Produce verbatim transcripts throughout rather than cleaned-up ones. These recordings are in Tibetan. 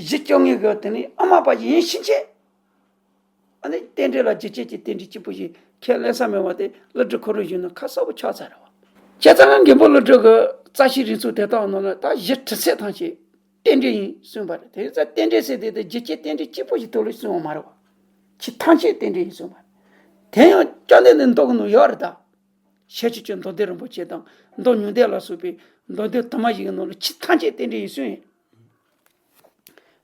གཞི་བཅོ་ལྔའི་གི་དེ་ནི་ཨ་མ་པ་ཡིན་ཕྱིན་ཆད། ཨ་ནི་རྟེན་འབྲེལ་ལ་རྒྱུ་བྱས་ཀྱི་རྟེན་འབྲེལ་གཅིག་པུ་ཞིག་ཁས་ལེན་ས་མེད་པ་དེ་ཀླུ་སྒྲུབ་ཁོ་རང་བཞིན་ནི་ཁ་གསལ་པོ་ཆགས་ཚར་རེད་བ། བྱས་ཙང་མགོན་པོ་ཀླུ་སྒྲུབ་ཀྱི་རྩ་ཤེའི་རིགས་ཚོགས་དེ་དག་ནང་ལ་ད་གཞི་གྲུབ་ཚད་ཐམས་ཅད་རྟེན་འབྲེལ་ཡིན་གསུངས་པ་རེད། དེ་ཡིན་ཙང་རྟེན་འབྲེལ་ཟེར་དེ་དེ་རྒྱུ་བྱས་རྟེན་འབྲེལ་གཅིག་པུ་ཞིག་ཐོག་ལ་གསུངས་པ་མ་རེད་བ། ཆོས་ཐམས་ཅད་རྟེན་འབྲེལ་ཡིན་གསུངས་པ་རེད། དེ་ཡང་བཅོམ་ལྡན་འདས་མདོ་གི་ནང་ཡོད་རེད་ད། ཤེར་ཕྱིན་གྱི་མདོ་སྡེ་རིན་པོ་ཆེ་དང་མདོ་ཉུང་བསྡུས་ལ་སོགས་པའི་མདོ་སྡེ་དུ་མ་ཞིག་གི་ནང་ལ་ཆོས་ཐམས་ཅད་རྟེན་འབྲེལ་ཡིན་གསུངས་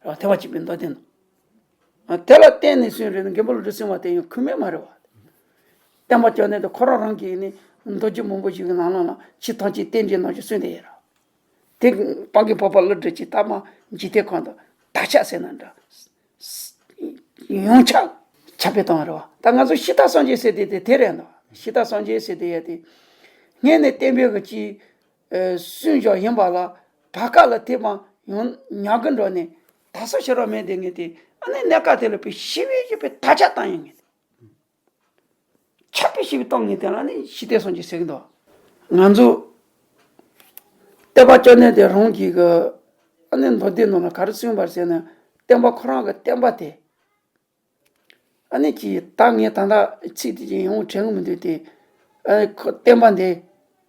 ཡོད། ར་ཐེག་པ་ཆེན་པོའི་མདོ་སྡེ་ནང་། དེ་ལ་བརྟེན་ནས་གསུངས་རེད། མགོན་པོ་ཀླུ་སྒྲུབ་གསུངས་པ་དེ་ཡང་ཁུངས་མེད་མ་རེད་བ། བསྟན་པ་བཅོམ་ལྡན་འདས་ཁོ་རང་རང་གིས་ནི་མདོ་རྒྱུད་མང་པོ་ཞིག་གི་ནང་ལ་ལ་ཆོས་ཐམས་ཅད་རྟེན་འབྲེལ་ནང་བཞིན་གསུངས་བསྡད་ཡོད་ར། དེ་སྤང་གི་འཕགས་པ་ཀླུ་སྒྲུབ་ཀྱིས་ཐ་མ་འཇིག་རྟེན་ཁམས་དང་དར་ཁྱབ་ཟེར་ན་འདྲ། ཡོངས་ཁྱབ་ཁྱབ་སྤེལ་བཏང་བ་རེད་བ། ད་ང་ཚོ་ཤིང་རྟ་སངས་རྒྱས་ཟེར་དེ་དེ་དེ་རེད་འདུག་ཤིང་རྟ་སངས་རྒྱས་ཟེར་དེ་ཡ་དེ། སྔས་ནས་བསྟན་པའི་གི་ཅིག་གསུངས་བཞག་ཡིན་པ་ལ་བར་སྐབས་ལ་དེ་མ་ཡང་ཉམས་རྒུད་འགྲོ་ནས་དར་སྲོལ་ཞེ་དྲག་མེད་དེ་ངས་དེ་ཨ་ནི་གནས་སྐབས་དེ་ལ་བའི་ཞི་བའི་ཞི་བའི་དར་ཁྱབ་བཏང་ཡིན་ངས་དེ། ཁྱབ་སྤེལ་ཞི་བའི་གཏོང་ངེས་དེ་ལ་ནི་ཤིང་རྟ་སངས་རྒྱས་ཟེར་གི་འདུག་ང་ཚོ་བསྟན་པ་བཅོམ་ལྡན་འདས་རང་གི་གི་ཨ་ནི་མདོ་སྡེ་ནང་ལ་ག་རེ་གསུངས་པར་ཟེར་ན། བསྟན་པ་ཁོ་རང་གི་བསྟན་པ་དེ་ཨ་ནི་ཅིག་ད་ངས་ད་ལྟ་ཚིག་དེ་ཅིག་ཡོང་དྲན་གི་མི་འདུག་སྟེ། ཨ་ནི་ཁོ་བསྟན་པ་འདི་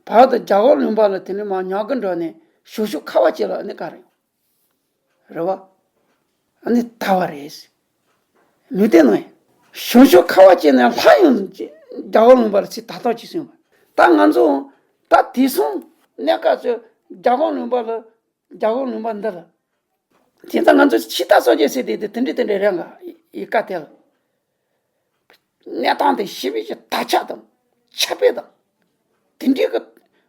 བར་དུ་རྒྱལ་བ་ལུང་པ་ལ་དེ་ནི་མ་ཉམས་རྒུད་འགྲོ་ནས་བྱང་ཕྱོགས་ཁ་བ་ཅན་ལ་ཨ་ནི་ག་རེ་ཡོང་། རེད་བ། ཨ་ནི་དར་བ་རེད། ལུས་རྟེན་ནང་ཡང་། བྱང་ཕྱོགས་ཁ་བ་ཅན་ནས་སླར་ཡང་རྒྱལ་བ་ལུང་པ་ལ་ཚུར་དར་ཐག་ཆོད་སོང་བ། ད་ང་ཚོ་ད་དེང་སང་གནས་སྐབས་སུ་རྒྱལ་བ་ལུང་པ་ལ་རྒྱལ་བ་ལུང་པ་འདི་ལ། དེ་ཙང་ང་ཚོ་ཤིང་རྟ་སངས་རྒྱས་ཟེར་དེ་དེ་དེ་འདྲ་དེ་འདྲ་རེད་འགའ་ཡི་བཀའ་དེ་ལ། གནས་སྟངས་དེ་ཞི་བའི་ཞི་དར་ཁྱབ་དང་ཁྱབ་སྤེལ་དང་། དེ་འདྲའི་གི་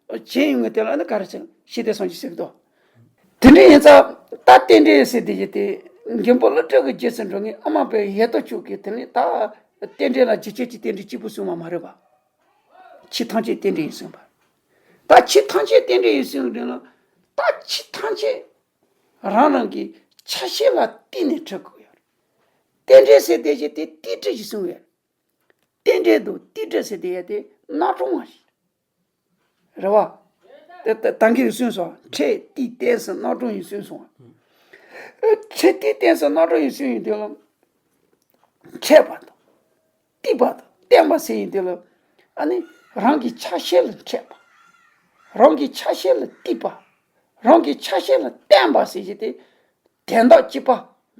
བྱས་ཡོང་ངེས་དེ་ལ་ནི་ག་རེ་ཟེར་ཤིང་རྟ་སངས་རྒྱས་ཟེར་གི་འདུག་དེ་འདྲ་ཡིན་ཙང་ད་རྟེན་འབྲེལ་ཟེར་དེ་ཡི་དེ་མགོན་པོ་ཀླུ་སྒྲུབ་ཀྱི་རྗེས་སུ་འགྲོ་ངེས་ཨ་མ་པའི་ཡལ་དུ་བཅུག་གི་དེ་ནི་ད་རྟེན་འབྲེལ་ལ་རྒྱུ་བྱས་ཀྱི་རྟེན་འབྲེལ་གཅིག་པུ་གསུངས་པ་མ་རེད་པ། ཆོས་ཐམས་ཅད་རྟེན་འབྲེལ་ཡིན་གསུངས་པ། ད་ཆོས་ཐམས་ཅད་རྟེན་འབྲེལ་ཡིན་གསུངས་དེ་ལ་ད་ཆོས་ཐམས་ཅད་རང་རང་གི་ཆ་ཤས་ལ་བརྟེན་ནས་གྲུབ་དགོས་ཡོད། རྟེན་འབྲེལ་ཟེར་དེ་བཞིན་དེ་རྟེན་འབྲེལ་ཞིག་གསུངས་ཡོད། རྟེན་འབྲེལ་དང་རྟེན་འབྲེལ་ཟེར་དེ་ཡ་དེ་རྣམ་གྲངས་མ་ཞིག་རེད་བ། དེ་ད་གིན་གསུངས་སོང་། འཕྲད་བསྟི་བརྟེན་ཟེར་རྣམ་གྲངས་ཡིན་གསུངས་སོང་། འཕྲད་བསྟི་བརྟེན་ཟེར་རྣམ་གྲངས་ཡིན་གསུངས་ཡིན་དེ་ལ། འཕྲད་པ་དང་། བསྟི་པ་དང་བརྟེན་པ་ཟེར་ཡིན་དེ་ལ། ཨ་ནི་རང་གི་ཆ་ཤས་ལ་འཕྲད་པ། རང་གི་ཆ་ཤས་ལ་བསྟི་པ། རང་གི་ཆ་ཤས་ལ་བརྟེན་པ་ཟེར་གྱི་དེ། དོན་དག་གཅིག་པ།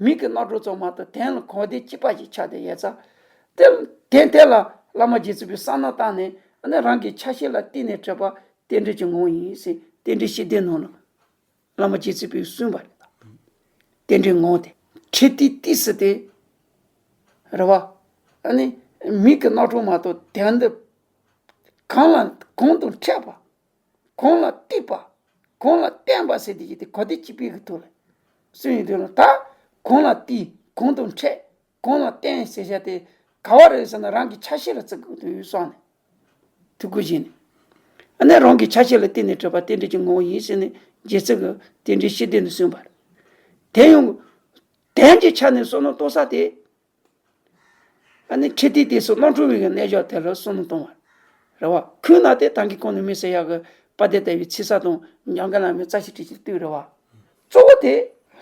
མིང་གི་རྣམ་གྲངས་ཙམ་མ་གཏོགས་དོན་ལ་གོ་བདེ་གཅིག་པ་ཞིག་ཆགས་བསྡད་ཡོད་ཙང་། དེ་དོན་དེ་ལ་བླ་མ་རྗེ་བཙུན་པས་བསམ་བློ་བཏང་ནས་ཨ་ནི་རང་གི་ཆ་ཤས་ལ་བརྟེན་ནས་གྲུབ་པ་རྟེན་འབྲེལ་གྱི་ངོ་བོ་ཡིན་ཟེར་རྟེན་འབྲེལ་ཤེས་ལྡན་ནང་ལ། བླ་མ་རྗེ་བཙུན་པས་གསུངས་པ་རེད། རྟེན་འབྲེལ་ངོ་བོ་དེ། འཕྲད་བསྟི་བརྟེན་ཟེར་དེ། རེད་བ། ཨ་ནི། མིང་གི་རྣམ་གྲངས་མ་གཏོགས་དོན་འདི། གང་ལ་གང་དང་འཕྲད་པ། གང་ལ་བསྟི་པ། གང་ལ་བརྟེན་པ་ཟེར་དེ་ཡི་དེ་གོ་བདེ་གཅིག་པའི་གི་ཐོག་ལ། གསུངས་ཡོད་དུས་ལ་ད། གང་ལ་བསྟི། གང་དང་འཕྲད། གང་ལ་བརྟེན་ཟེར་བྱ་དེ། ག་བ་རེད་ཟེར་ན་རང་གི་ཆ་ཤས་ལ་བརྩི་དགོས་དུས་སོང་ནས། ཐུགས་ཁུར་བཞེས་ནས། ཨ་ནི་རང་གི་ཆ་ཤས་ལ་བརྟེན་ནས་གྲུབ་པ་རྟེན་འབྲེལ་གྱི་ངོ་བོ་ཡིན་ཟེར་ནས་རྗེ་བཙུན་གྱིས་རྟེན་འབྲེལ་ཤེས་ལྡན་དུ་གསུངས་པ་རེད། དེ་ཡང་། དོན་གྱི་ཆ་ནས་བསམ་བློ་གཏོང་ས་དེ། ཨ་ནི་འཕྲད་བསྟི་བརྟེན་ཟེར་རྣམ་གྲངས་པའི་གནས་བཞག་དེ་ལ་བསམ་བློ་གཏོང་བ་རེད་བ། ཁོང་ན་དེ་ད་གིན་གོང་ནས་མི་ཟེར་ཡག་གི་དཔལ་ལྡན་ལྟ་བུའི་ཚིག་གསལ་དང་འཇམ་མགོན་བླ་མའི་རྩ་ཤེ་ཊཱིཀ་ཆེན་ལྟོས་རེད་བ། གཙོ་བོ་དེ་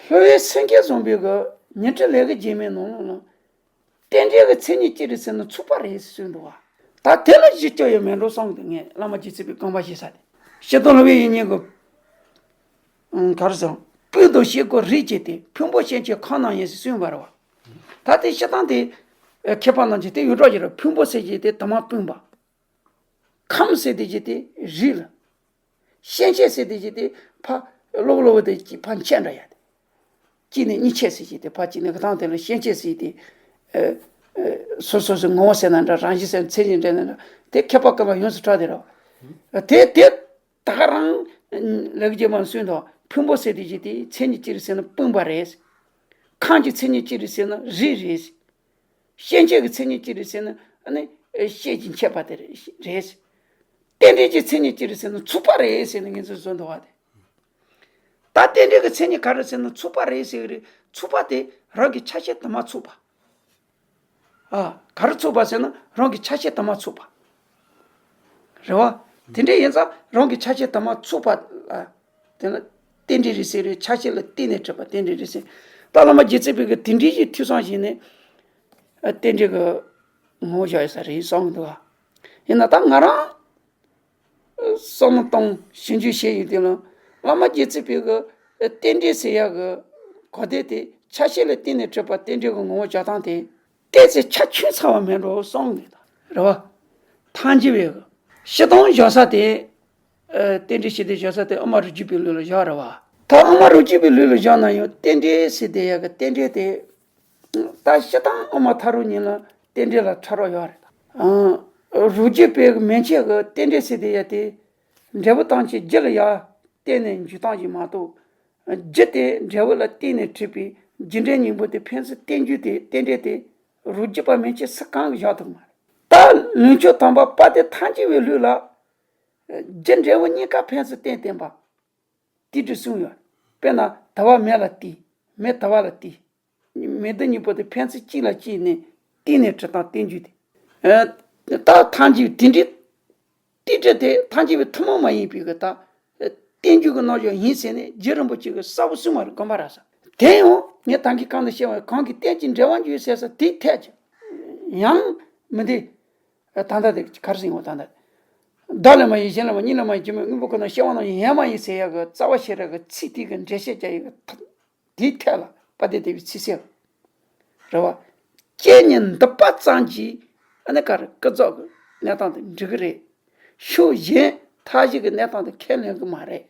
སློབ་དཔོན་སེང་གེ་བཟང་པོའི་གི་ཉི་ཁྲི་ལས་ཀྱི་རྗེས་མའི་ནང་ལོགས་ལ། རྟེན་འབྲེལ་གྱི་མཚན་ཉིད་ཅི་རེད་ཟེར་ན་ཚུགས་པ་རེད་ཟེར་འདུག་བ། ད་དེ་ལ་གཞི་བཅོལ་ཡོད་མེད་འགྲོ་བསམ་གི་ངས་བླ་མ་རྗེ་བཙུན་པས་དགོངས་པ་བཞེས་ས་དེ། སྤྱིར་བཏང་སློབ་དཔོན་དབྱིག་གཉེན་གྱི། ཨང་། ག་རེ་ཟེར། སྤུན་དང་བཤེས་སྐོར་རིགས་བཅས་ཏེ་ཕུང་པོ་སྐྱེ་མཆེད་ཁམས་རྣམས་ཡིན་ཟེར་གསུངས་པ་རེད་བ། ད་དེ་སྤྱིར་བཏང་དེ། མཁས་པ་རྣམས་ཀྱིས་དེ་ཡོངས་གྲགས་ཀྱི་རེད། ཕུང་པོ་ཟེར་གྱི་དེ་དུ་མ་སྤུངས་པ། ཁམས་ཟེར་དེ་གྱི་དེ་རིགས་ལ། སྐྱེ་མཆེད་ཟེར་དེ་གྱི་དེ་ཕ་གློ་བུར་གློ་བུར་དེ་གྱི་ཕ་མཆེད་འདྲ་ཡ་དེ། གཅིག་ནས་གཉིས་མཆེད་ཟེར་གྱི་དེ་ཕ་གཅིག་ནས་གི་དང་དེ་ལ་སྐྱེ་མཆེད་ཟེར་དེ། ཨ། ཨ། སོ་སོ་སོའི་ངོ་བོ་ཟེར་ན་འདྲ་རང་བཞིན་ཟེར་ན་མཚན་ཉིད་འདྲ་ན་འདྲ་དེ་མཁས་པ་ཀུན་ལ་ཡོངས་སུ་གྲགས་དེ་རེད་བ། དེ་དེ་ད་ག་རང་ལེགས་སྦྱར་མ་གསུངས་དང་ཕུང་པོ་ཟེར་དེ་གྱི་དེ་མཚན་ཉིད་ཅི་རེད་ཟེར་ན་སྤུངས་པ་རེད། ཁམས་ཀྱི་མཚན་ཉིད་ཅི་རེད་ཟེར་ན་རིགས་རེད། སྐྱེ་མཆེད་ཀྱི་མཚན་ཉིད་ཅི་རེད་ཟེར་ན་ཨ་ནི་ཤེས་ཀྱི་མཆེད་པ་དེ་རེད། རྟེན་འབྲེལ་གྱི་མཚན་ཉིད་ཅི་རེད་ཟེར་ན་ཚུགས་པ་རེད་ཟེར་ནས་ངེད་ཚོས་བཟོ་འདུག་བ་དེ། ད་རྟེན་འབྲེལ་གྱི་མཚན་ཉིད་ག་རེ་ཟེར་ན་ཚུགས་པ་རེད་ཟེར་གི་རེད། ཚུགས་པ་དེ་རང་གི་ཆ་ཤས་དུ་མ་ཚུགས་པ། ཨ། ག་རེ་ཚུགས་པ་ཟེར་ན་རང་གི་ཆ་ཤས་དུ་མ་ཚུགས་པ། རེད་བ། དེ་འདྲ་ཡིན་ཙང་རང་གི་ཆ་ཤས་དུ་མ་ཚུགས་པ་ལ། དེ་ལ། རྟེན་འབྲེལ་རེད་ཟེར་རེད། ཆ་ཤས་ལ་བརྟེན་ནས་གྲུབ་པ་རྟེན་འབྲེལ་རེད་ཟེར། ད་བླ་མ་རྗེ་བཙུན་པའི་གི་དེ་འདྲའི་ཞིག་ཐོས་བསམ་བྱས་ནས་རྟེན་འབྲེལ་གི་ངོ་བོ་བཞག་ཡོད་ས་རེད་བསམ་གི་འདུག་ག། ཡིན་ན་ད་ང་རང་བསམ་བློ་བཏང་ཞིབ་འཇུག་བྱས་ཡོད་དུས་ལ། བླ་མ་རྗེ་བཙུན་པའི་གི་རྟེན་འབྲེལ་ཟེར་ཡག་གི་གོ་དོན་དེ་ཆ་ཤས་ལ་བརྟེན་ནས་གྲུབ་པ་རྟེན་འབྲེལ་གི་ངོ་བོ་བཞག་སྟངས་དེ་ཏོག་ཙམ་ཆ་ཆུང་ཚ་བ་མེད་འགྲོ་བསམ་གི་འདུག་རེད་བ། ཐལ་འགྱུར་བའི་གི་སྤྱིར་བཏང་བཞག་ས་དེ། ཨ། རྟེན་འབྲེལ་ཞེས་དེ་བཞག་ས་དེ་ཨ་མ་རུ་སྐྱེས་པའི་ལུགས་ལ་བཞག་རེད་བ། ད་ཨ་མ་རུ་སྐྱེས་པའི་ལུགས་ལ་བཞག་ན་ཡང་རྟེན་འབྲེལ་ཟེར་དེ་ཡག་གི་རྟེན་འབྲེལ་དེ། ད་སྤྱིར་བཏང་ཨ་མ་ཐ་རུ་གཉིས་ལ་རྟེན་འབྲེལ་ལ་ཕྲ་རགས་ཡོད་རེད། ཨ། རུ་སྐྱེས་པའི་མན་ཆད་ཀྱི་རྟེན་འབྲེལ་ཟེར་དེ་ཡག་དེ། འབྲས་བུ་ཐམས་ཅད་རྒྱུ་ལ་ཡང་བརྟེན་ནས་འཇུག་སྟངས་ཤིག་མ་གཏོགས། རྒྱུ་དེ་འབྲས་བུ་ལ་བརྟེན་ནས་གྲུབ་པའི་རྒྱུ་འབྲས་གཉིས་པོ་དེ་ཕན་ཚུན་རྟེན་འབྱུང་དེ་རྟེན་འབྲེལ་དེ་རུ་སྐྱེས་པ་མན་ཆད་སུ་གང་གིས་བཞག་ཐུབ་མ་རེད། ད་ལུགས་ཕྱོགས་དམ་པ་དཔལ་ལྡན་ཐལ་འགྱུར་བའི་ལུགས་ལ། རྒྱུ་འབྲས་བུ་གཉིས་ཀ་ཕན་ཚུན་བརྟེན་བརྟེན་པ། དེ་འདྲ་གསུངས་ཡོད། དཔེར་ན་དུ་བ་མེ་ལ་བརྟེན། མེ་དུ་བ་ལ་བརྟེན། མེ་དུ་གཉིས་པོ་དེ་ཕན་ཚུན་གཅིག་ལ་གཅིག་ནས་བརྟེན་ནས་གྲུབ་སྟངས་རྟེན་འབྱུང་དེ། ཨ། ད་ཐལ་འགྱུར་དེ་འདྲའི་རྟེན་འབྲེལ་དེ་ཐལ་འགྱུར་བའི་ཐུན་མོང་མ་ཡིན་པའི་གི་ད་རྟེན་འབྱུང་གི་རྣམ་གཞག་ཡིན་ཟེར་ནས་རྗེ་རིན་པོ་ཆེ་གིས་གསལ་པོ་གསུངས་པ་རེད། དགོངས་པ་རབ་གསལ། དེ་ཡང་ངས་ད་གིན་གོང་དུ་བཤད་པ་གང་གིས་རྟེན་ཅིང་འབྲེལ་བར་འབྱུང་ཟེར་ས་དེའི་ཐད་ཀྱི་ཡང་མི་འདི། ད་ལྟ་དེ་ག་རེ་ཟེར་ཡོང་ད་ལྟ། བདག་ལས་མ་གྱུར་གཞན་ལས་མ་གྱུར་གཉིས་ལས་མ་གྱུར་སྐྱེ་མེད་སྔོན་པོ་ཁོ་ན་སྐྱེ་བ་རྣམས་ཀྱང་ཡོད་མ་ཡིན་ཟེར་ཡག་གི་རྩ་བ་ཤེས་རབ་ཀྱི་ཚིག་དེ་གི་འགྲེལ་བཤད་རྒྱག་ཡག་གི་དེའི་ཐད་ལ་དཔལ་ལྡན་དེ་བའི་ཚིག་གསལ་རེད་བ། སྐྱེ་གཉིས་འདུ་བ་ཙམ་གྱིས་ཨ་ནི་ག་རེ་ཀུན་རྫོབ་ཀྱི་གནས་སྟངས་དེ་འགྲིག་གི་རེད། ཕྱོགས་གཞན་མཐའ་བཞི་གི་གནས་སྟངས་དེ་ཁས་ལེན་གི་མ་རེད།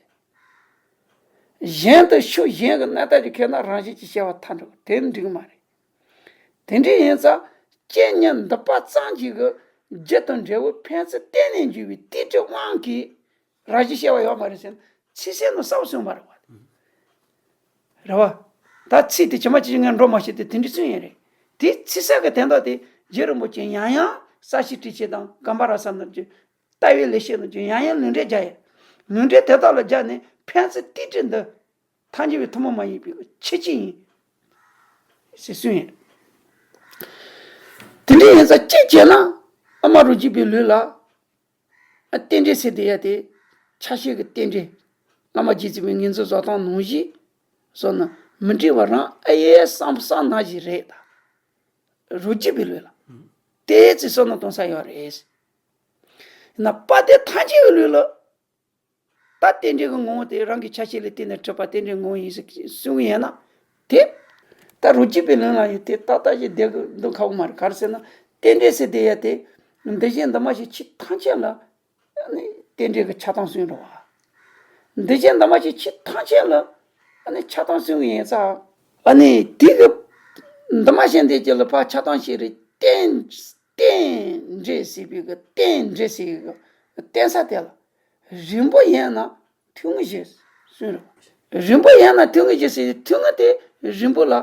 གཞན་དུ་ཕྱོགས་གཞན་གྱི་གནས་སྟངས་ཀྱི་ཁེལ་ན་རང་བཞིན་གྱིས་སྐྱེ་བ་མཐའ་འགྲོ་དེ་འགྲིག་གི་མ་རེད། དེ་འདྲ་ཡིན་ཙང་སྐྱེ་གཉིས་འདུ་བ་ཙམ་གྱིས་གི་རྒྱུ་དང་འབྲས་བུ་ཕན་ཚུན་བརྟེན་ནས་འབྱུང་བའི་རྟེན་འབྲེལ་དབང་གིས་རང་བཞིན་སྐྱེ་བ་ཡོད་མ་རེད་ཟེར་ན་ཚིག་གསལ་ནང་གསལ་པོ་གསུངས་པ་རེད་བ། རེད་བ། ད་ཚིག་དེ་ཇི་མ་ཇི་བཞིན་ངས་འགྲོ་མ་ཤེས་ཏེ་དེ་འདྲ་གསུངས་ཡིན་རེད། དེ་ཚིག་གསལ་གྱི་དོན་དག་དེ་རྗེ་རིན་པོ་ཆེ་ཡང་ཡང་གསལ་བཤད་ཁྲིད་བྱེད་དང་གོམས་པ་རབ་གསལ་རྣམས་ཀྱི་ལྟ་བའི་ལེགས་བཤད་རྣམས་ཀྱི་ཡང་ཡང་ལུང་འདྲེན་རྒྱག་ཡིན། ལུང་འདྲེན་དེ་དག་ལ་སྦྱར་ནས་ཕན་ཚུན་རྟེན་འབྲེལ་འདི། ཐལ་འགྱུར་བའི་ཐུན་མོང་མ་ཡིན་པའི་ཆོས་ཅན་ཡིན། ཞེས་གསུངས་ཡོད། དེ་འདྲ་ཡིན་ཙང་གཅིག་བྱས་ན་ཨ་མ་རུ་སྐྱེས་པའི་ལུགས་ལ་རྟེན་འབྲེལ་ཟེར་དེ་ཡ་དེ་ཆ་ཤས་ཀྱི་རྟེན་འབྲེལ། བླ་མ་རྗེ་བཙུན་པའི་ངོས་འཛིན་བཟོ་སྟངས་ནང་བཞིན་སོང་ན་མི་འགྲིག་པ་རང་ཨེ་ཡས་བསམ་བསམ་ན་ཞིག་རེད་ད། རུ་སྐྱེས་པའི་ལུགས་ལ་དེ་ཙི་བསམ་བློ་གཏོང་ས་ཡོད་རེད། ཡིན་ན་དཔལ་ལྡན་ཐལ་འགྱུར་བའི་ལུགས་ལ། ད་རྟེན་འབྲེལ་གྱི་ངོ་བོ་དེ་རང་གི་ཆ་ཤས་ལ་བརྟེན་ནས་གྲུབ་པ་རྟེན་འབྲེལ་ངོ་བོ་ཡིན་ཟེར་གསུང་གི་ཡིན་ན། དེ། ད་རུ་སྐྱེས་པའི་ལུགས་ལ་ཡང་དེ་ཏག་ཏག་ཞིག་བསྡད་དགོས་འདུག་ཁག་པོ་མ་རེད། ག་རེ་ཟེར་ན་རྟེན་འབྲེལ་ཟེར་དེ་ཡ་དེ། འདི་བཞིན་འདི་མ་ཞིག་ཆོས་ཐམས་ཅད་ལ། རྟེན་འབྲེལ་གྱི་ཆགས་སྡང་གསུམ་རེད་བ། འདི་བཞིན་འདི་མ་ཞིག་ཆོས་ཐམས་ཅད་ལ། ཆགས་སྡང་གསུམ་གྱི་ཡིན་ཙང་། ཨ་ནི་དེ་གི། འདི་མ་ཞིག་འདི་ཅི་ལ་ཕར་ཆགས་སྡང་ཞིག་རེད་རྟེན། རྟེན་འབྲེལ་ཟེར་བའི་གི་རྟེན་འབྲེལ་ཟེར་བའི་གི་རྟེན་ས་དེ་ལ། རིང་པོ་ཡིན་ན་ཐུང་ངུ་ཞིག་གསུངས་རེད། རིང་པོ་ཡིན་ན་ཐུང་ངུ་ཞིག་ཟེར་ཐུང་ངུ་དེ་རིང་པོ་ལ་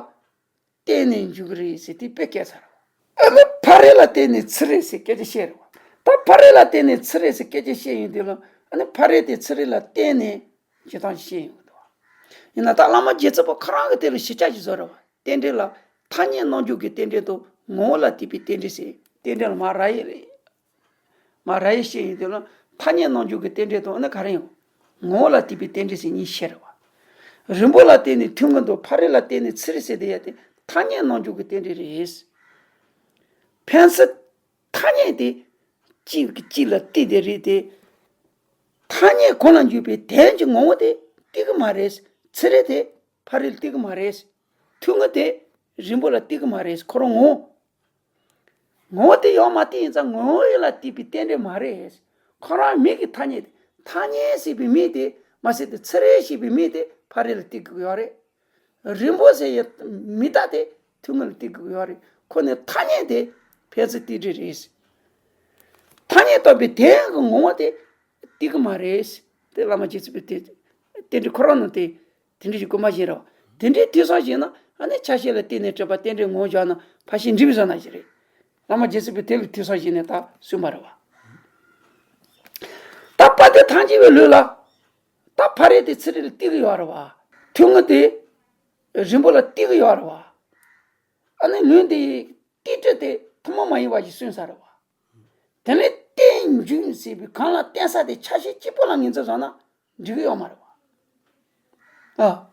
བརྟེན་ནས་འཇུག་གི་རེད་ཟེར་དེ་དཔེ་བཀལ་ཚར་རེད། ཨ་ནི་ཕ་རོལ་ལ་བརྟེན་ནས་ཚུར་རེད་ཟེར་སྐད་ཆ་བཤད་རེད་བ། ད་ཕ་རོལ་ལ་བརྟེན་ནས་ཚུར་རེད་ཟེར་སྐད་ཆ་བཤད་ཡོང་དུས་ལ་ཨ་ནི་ཕ་རོལ་དེ་ཚུར་རེད་ལ་བརྟེན་ནས་བྱེད་སྟངས་ཤིག་བཤད་ཡོང་གི་འདུག་བ། ཡིན་ན་ད་བླ་མ་རྗེ་བཙུན་པ་ཁོ་རང་གི་དེ་ལ་ཞིབ་ཆ་ཞིག་བཟོ་རེད་བ། རྟེན་འབྲེལ་ལ་ཐ་སྙད་སྣང་འཇུག་གི་རྟེན་འབྲེལ་དང་ངོ་བོ་ལ་ལྟོས་པའི་རྟེན་འབྲེལ་ཟེར་རྟེན་འབྲེལ་ལ་མ་ར་ཡེ་རེད། མ་ར་ཡེ་བཤད་ཡོང་དུས་ལ་ཐ་སྙད་སྣང་འཇུག་གི་རྟེན་འབྲེལ་དང་ཨ་ནི་ག་རེ་ཡོང་། ངོ་བོ་ལ་ལྟོས་པའི་རྟེན་འབྲེལ་ཟེར་གཉིས་བཤད་རེད་བ། རིང་པོ་ལ་བརྟེན་ནས་ཐུང་ངུ་དང་ཕ་རོལ་ལ་བརྟེན་ནས་ཚུར་ཟེར་དེ་ཡ་དེ་ཐ་སྙད་སྣང་འཇུག་གི་རྟེན་འབྲེལ་རེད། ཕན་ཚུན་ཐ་སྙད་དེ་གཅིག་གིས་གཅིག་ལ་ལྟོས་དེ་རེད་དེ། ཐ་སྙད་གང་ལ་འཇུག་པའི་དོན་གྱི་ངོ་བོ་དེ་ལྟོས་གི་མ་རེད། ཚུར་རེད་དེ་ཕ་རོལ་ལ་ལྟོས་གི་མ་རེད། ཐུང་ངུ་དེ་རིང་པོ་ལ་ལྟོས་གི་མ་རེད། ཁོ་རང་ངོ་བོ། ངོ་བོ་དེ་ཡོད་མ་རེད། ཡིན་ཙང་ངོ་བོ་ཡིན་ལ་ལྟོས་པའི་རྟེན་འབྲེལ་མ་རེད། ཁོ་རང་མིང་གི་ཐ་སྙད་དེ་ཐ་སྙད་ཟེར་བའི་མིང་དེ་མ་ཟད་དེ་ཚུར་རེད་ཞེས་པའི་མིང་དེ་ཕ་རོལ་ལ་ལྟོས་དགོས་ཡོད་རེད། རིང་པོ་ཟེར་ཡའི་མིང་བཏགས་དེ་ཐུང་ངུ་ལ་ལྟོས་དགོས་ཡོད་རེད། ཁོ་ནི་ཐ་སྙད་དེ་ཕན་ཚུན་ལྟོས་འབྲེལ་རེད། ཐ་སྙད་རྟོགས་པའི་དོན་གྱི་ངོ་བོ་དེ་ལྟོས་གི་མ་རེད། དེ་བླ་མ་རྗེ་བཙུན་པའི་དེ་རྟེན་འབྲེལ་ཁོ་རང་ནང་དེ། དེ་འདྲ་ཞིག་དགོངས་པ་བཞེས་རོགས། དེ་འདྲའི་ཐོས་བསམ་བཞེས་ན་ཨ་ནི་ཆ་ཤས་ལ་བརྟེན་ནས་གྲུབ་པ་རྟེན་འབྲེལ་ངོ་བོ་བཞག་ན་ཕར་ཕྱིན་འགྲིག་པའི་བཟོ་ན་ཞིག་རེད། བླ་མ་རྗེ་བཙུན་པས་དེ་ལ་ཐོས་བསམ་བཞེས་ནས་ད་གསུངས་པ་རེད་བ། ད་དཔལ་ལྡན་ཐལ་འགྱུར་བའི་ལུགས་ལ། ད་ཕ་རོལ་དེ་ཚུར་རེད་ལ་ལྟོས་གི་ཡོད་རེད་བ། ཐུང་ངུ་དེ་རིང་པོ་ལ་ལྟོས་གི་ཡོད་རེད་བ། ཨ་ནི་ལུང་དེ་ལྟོས་འབྲེལ་དེ་ཐུན་མོང་མ་ཡིན་པ་ཞིག་གསུངས་ས་རེད་བ། དེ་ལས་རྟེན་འབྱུང་ཟེར་བའི་གང་ལ་བརྟེན་ས་དེ་ཆ་ཤས་གཅིག་པོ་ལ་ངོས་འཛིན་བཟོ་ན་འགྲིག་གི་ཡོད་མ་རེད་བ། ཨ།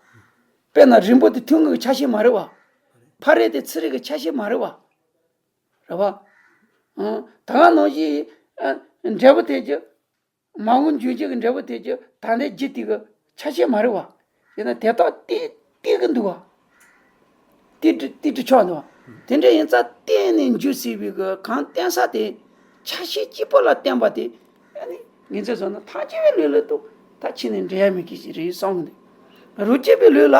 དཔེར་ན་རིང་པོ་དེ་ཐུང་ངུ་གི་ཆ་ཤས་མ་རེད་བ། འཕར་རེ་དེ་ཚི་རེ་གི་ཆ་ཤས་མ་རེད་བ། རེད་བ། ཨང་། ད་ག་ནང་བཞིན་ཨ་འབྲས་བུ་དེ་ཀྱི། མ་འོངས་འབྱུང་འགྱུར་གྱི་འབྲས་བུ་དེ་ཀྱི་ད་ལྟའི་རྒྱུ་དེ་གི་ཆ་ཤས་མ་རེད་བ། ཡིན་ན་དེ་དག་ཏིག་ཏིག་གི་འདུག་བ། ཏིག་ཏིག་ཏིག་ཏིག་ཆགས་འདུག་བ། དེ་འདྲ་ཡིན་ཙང་བརྟེན་ནས་འཇུག་ཟེར་བའི་གི་གང་བརྟེན་ས་དེ་ཆ་ཤས་གཅིག་པོ་ལ་བརྟེན་པ་དེ། ཨ་ནི་ངེད་ཚོས་བཟོ་ན་ཐམས་ཅད་པའི་ལུས་ལ་གཏུགས། ད་ཕྱི་ནས་འབྲེལ་ཡ་མེད་མཁན་ཞིག་རེད་བསམ་གི་འདུག་རོ་བརྒྱུད་པའི་ལུས་ལ་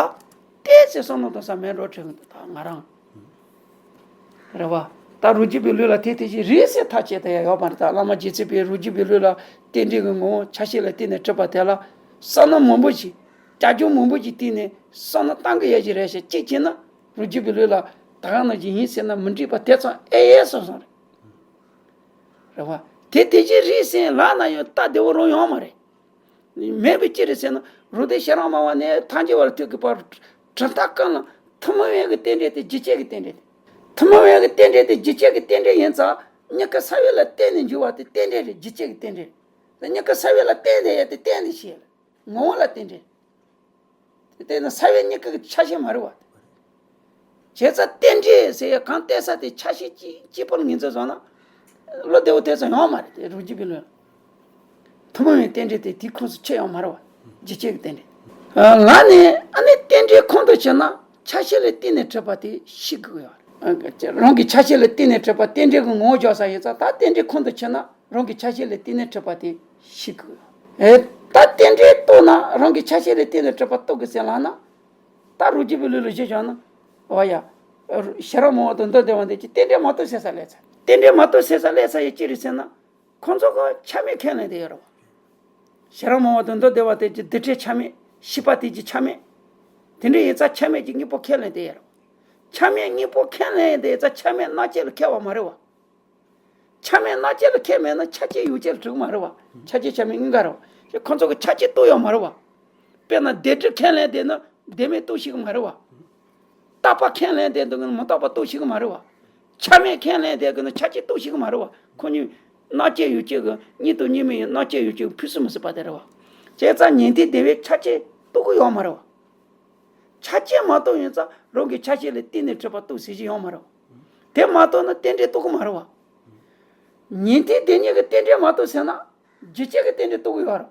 བརྟེན་ཟེར་བསམ་བློ་གཏོང་ས་མེད་འགྲོ་དྲན་གི་འདུག་ད་ང་རང་། རེད་བ། ད་རོ་བརྒྱུད་པའི་ལུས་ལ་དེ་དེ་བཞིན་རེད་ཟེར་ཐག་བཅད་ད་ཡ་ཡོད་མ་རེད། ད་བླ་མ་རྗེ་བཙུན་པས་རོ་བརྒྱུད་པའི་ལུས་ལ་རྟེན་འབྲེལ་གྱི་ངོ་བོ་ཆ་ཤས་ལ་བརྟེན་ནས་གྲུབ་པ་དེ་ལ་བསམ་བློ་མང་པོ་ཞིག་རྒྱབ་ལྗོངས་མང་པོ་ཞིག་བལྟས་ནས་བསམ་བློ་བཏང་གི་ཡོད་ཀྱི་རེད་ཤག་གཅིག་བྱས་ན་རོ་བརྒྱུད་པའི་ལུས་ལ་ད་ག་ནང་བཞིན་ཡིན་ཟེར་ན་མི་འགྲིག་པ་དེ་ཙམ་ཨེ་ཡོད་བསམ་བསམ་རེད། རེད་བ། དེ་དེ་བཞིན་རེད་ཟེར་ལབ་ན་ཡང་སྟབས་བདེ་བོ་རང་ཡོད་མ་རེད། མེད་པའི་ཅི་རེད་ཟེར་ན་རོ་དེ་ཤ་རང་མ་བ་ནས་ཐམས་ཅད་བར་ཐུག་གི་བར་གྲུབ་མཐའ་གང་ལ་ཐུན་མོང་བའི་གི་རྟེན་འབྲེལ་དེ་རྒྱུ་བཅས་ཀྱི་རྟེན་འབྲེལ་དེ། ཐུན་མོང་བའི་གི་རྟེན་འབྲེལ་དེ་རྒྱུ་བཅས་ཀྱི་རྟེན་འབྲེལ་ཡིན་ཙང་མྱུ་གུ་ས་བོན་ལ་བརྟེན་ནས་འབྱུང་བ་དེ་རྟེན་འབྲེལ་རེད། རྒྱུ་བཅས་ཀྱི་རྟེན་འབྲེལ། དེ་མྱུ་གུ་ས་བོན་ལ་བརྟེན་ནས་ཡོད་དེ་རྟེན་འབྲེལ་ཞེས་ངོ་བོ་ལ་རྟེན་འབྲེལ། དེ་ལྟས་ན་ས་བོན་མྱུ་གུ་གི་ཆ་ཤས་མ་རེད་བ། བྱས་ཙང་རྟེན་འབྲེལ་ཟེར་ཡ་གང་བལྟས་ས་དེ་ཆ་ཤས་གཅིག་གཅིག་པོ་ལ་ངོས་འཛིན་བཟོ་ན། བློ་བདེ་བོ་དེ་ཙམ་ཡོང་མ་རེད་དེ་རོ་བརྒྱུད་པའི་ལུས། ཐུན་མོང་བའི་རྟེན་འབྲེལ་དེ་དེའི་ཁོངས་སུ་ཆུད་ཡོང་མ་རེད་བ། རྒྱུ་བཅས་ཀྱི་རྟེན་འབྲེལ། ལ་ནས་ཨ་ནི་རྟེན་འབྲེལ་ཁོང་དུ་ཆུད་ན་ཆ་ཤས་ལ་བརྟེན་ནས་གྲུབ་པ་དེ་ཤེས་དགོས་ཡོད་རེད། རང་གི་ཆ་ཤས་ལ་བརྟེན་ནས་གྲུབ་པ་རྟེན་འབྲེལ་གྱི་ངོ་བོ་འཇོག་ས་ཡིན་ཙང་ད་རྟེན་འབྲེལ་ཁོང་དུ་ཆུད་ན་རང་གི་ཆ་ཤས་ལ་བརྟེན་ནས་གྲུབ་པ་དེ་ཤེས་དགོས་ཡོད། ཨེ། ད་རྟེན་འབྲེལ་རྟོགས་ན་རང་གི་ཆ་ཤས་ལ་བརྟེན་ནས་གྲུབ་པ་རྟོགས་དགོས་ཟེར་ལབ་ན། ད་རོ་བརྒྱུད་པའི་ལུས་ལ་གཞི་བཞག་ན། འོ་ཡ། ཤེས་རབ་སྨྲ་བ་དང་མདོ་སྡེ་པ་འདི་ཀྱི་རྟེན་འབྲེལ་མ་གཏོགས་ཟེར་ས་སླེབས་ཚར། རྟེན་འབྲེལ་མ་གཏོགས་ཟེར་ས་སླེབས་ཚར་ཡི་ཅི་རེད་ཟེར་ན། ཁོང་ཚོ་གི་ཆ་མེད་ཁས་ལེན་དེ་ཡོད་རེད་བ། ཤེས་རབ་སྨྲ་བ་དང་མདོ་སྡེ་པ་དེ་ཀྱི་རྡུལ་ཕྲན་ཆ་མེད། ཤེས་པ་དེ་ཀྱི་ཆ་མེད། དེ་འདྲ་ཡིན་ཙང་ཆ་མེད་ཀྱི་དངོས་པོ་ཁས་ལེན་དེ་ཡོད་རེད་བ། ཆ་མེད་དངོས་པོ་ཁས་ལེན་དེ་ཡིན་ཙང་ཆ་མེད་རྣམ་བཅད་ལ་ཁེལ་བ་མ་རེད་བ། ཆ་མེད་རྣམ་བཅད་ལ་ཁེལ་མེད་ན་ཆ་བཅས་ཡུལ་བཅས་ལ་གྲུབ་མ་རེད་བ། ཆ་བཅས་ཆ་མེད་གཉིས་ཀ་རེད་བ། ཁོ་ཚོ་གི་ཆ་བཅས་རྟོགས་ཡོད་མ་རེད་བ། དཔེར་ན་བདེན་གྲུབ་ཁས་ལེན་དེ་ནི་བདེན་མེད་རྟོགས་ཤེས་ཀྱི་མ་རེད་བ། རྟག་པ་ཁས་ལེན་དེ་འདུག་ན་མི་རྟག་པ་རྟོགས་ཤེས་ཀྱི་མ་རེད་བ། ཆ་མེད་ཁས་ལེན་དེ་གི་ནི་ཆ་བཅས་རྟོགས་ཤེས་ཀྱི་མ་རེད་བ། ཁོ་གཉིས་རྣམ་བཅད་ཡུལ་བཅས་ཀྱི་གཉིས་དང་གཉིས་མེད་ཡིན་རྣམ་བཅད་ཡུལ་བཅས་ཀྱི་ཕུན་སུམ་མི་ཟད་པ་དེ་རེད་བ། བྱས་ཙང་ཉན་ཐོས་སྡེ་པས་ཆ་བཅས་རྟོགས་ཀྱི་ཡོད་མ་རེད་བ། ཆ་བཅས་མ་རྟོགས་ཡིན་ཙང་རང་གི་ཆ་བཅས་ལ་བརྟེན་ནས་གྲུབ་པ་རྟོགས་ཟེར་གྱི་ཡོད་མ་རེད་བ། དེ་མ་རྟོགས་ན་རྟེན་འབྲེལ་རྟོགས་ཀྱི་མ་རེད་བ། ཉན་ཐོས་སྡེ་གཉིས་ཀྱི་རྟེན་འབྲེལ་མ་རྟོགས་ཟེར་ན་རྒྱུ་བཅས་ཀྱི་རྟེན་འབྲེལ་རྟོགས་ཀྱི་ཡོད་རེད།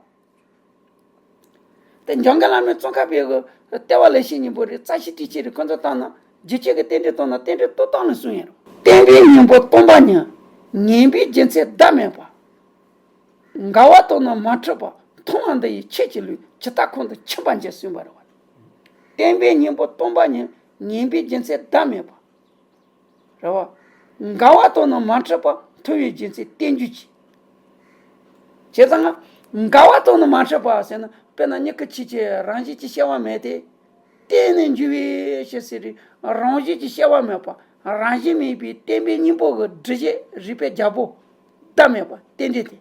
དེ་འཇམ་མགོན་བླ་མའི་ཙོང་ཁ་པའི་གི་ལྟེ་བ་ལེགས་བཤད་སྙིང་པོ་རེད། རྩ་ཤེ་ཊཱིཀ་ཆེན་རེད། ཁོ་ཚོ་ལྟར་ན་རྒྱུ་བཅས་ཀྱི་རྟེན་འབྲེལ་རྟོགས་ན་རྟེན་འབྲེལ་རྟོགས་སྟངས་ལ་གསུངས་ཡོད་རེད། བརྟེན་པའི་སྙིང་པོ་སྟོང་པ་ཉིད། ངེས་པའི་རྒྱུ་མཚན་བདག་མེད་པ། འགལ་བ་རྟོགས་ན་མ་འཁྲུལ་པ། མཐོང་བ་འདི་ཡིས་ཁྱེད་ཀྱི་ལུས། ཇི་ལྟ་ཁོང་དུ་ཆུད་པར་འགྱུར་གསུངས་པ་རེད་བ། བརྟེན་པའི་སྙིང་པོ་སྟོང་པ་ཉིད། ངེས་པའི་རྒྱུ་མཚན་བདག་མེད་པ། རེད་བ། འགལ་བ་རྟོགས་ན་མ་འཁྲུལ་པ། མཐོང་བའི་རྒྱུ་མཚན་རྟེན་འབྱུང་གཅིག། བྱས་ཙང་ང་འགལ་བ་རྟོགས་ན་མ་འཁྲུལ་པ་ཟེར་ན་དཔེར་ན་མྱུ་གུ་ཆོས་ཅན་རང་བཞིན་གྱིས་སྐྱེ་བ་མེད་དེ། བརྟེན་ནས་འབྱུང་བའི་ཕྱིར་ཟེར་རེད། རང་བཞིན་གྱིས་སྐྱེ་བ་མེད་པ། རང་བཞིན་མེད་པའི་བརྟེན་པའི་སྙིང་པོ་གི་སྒྲུབ་བྱེད་རིགས་པའི་རྒྱལ་པོ་བདག་མེད་པ་རྟེན་འབྲེལ་དེ།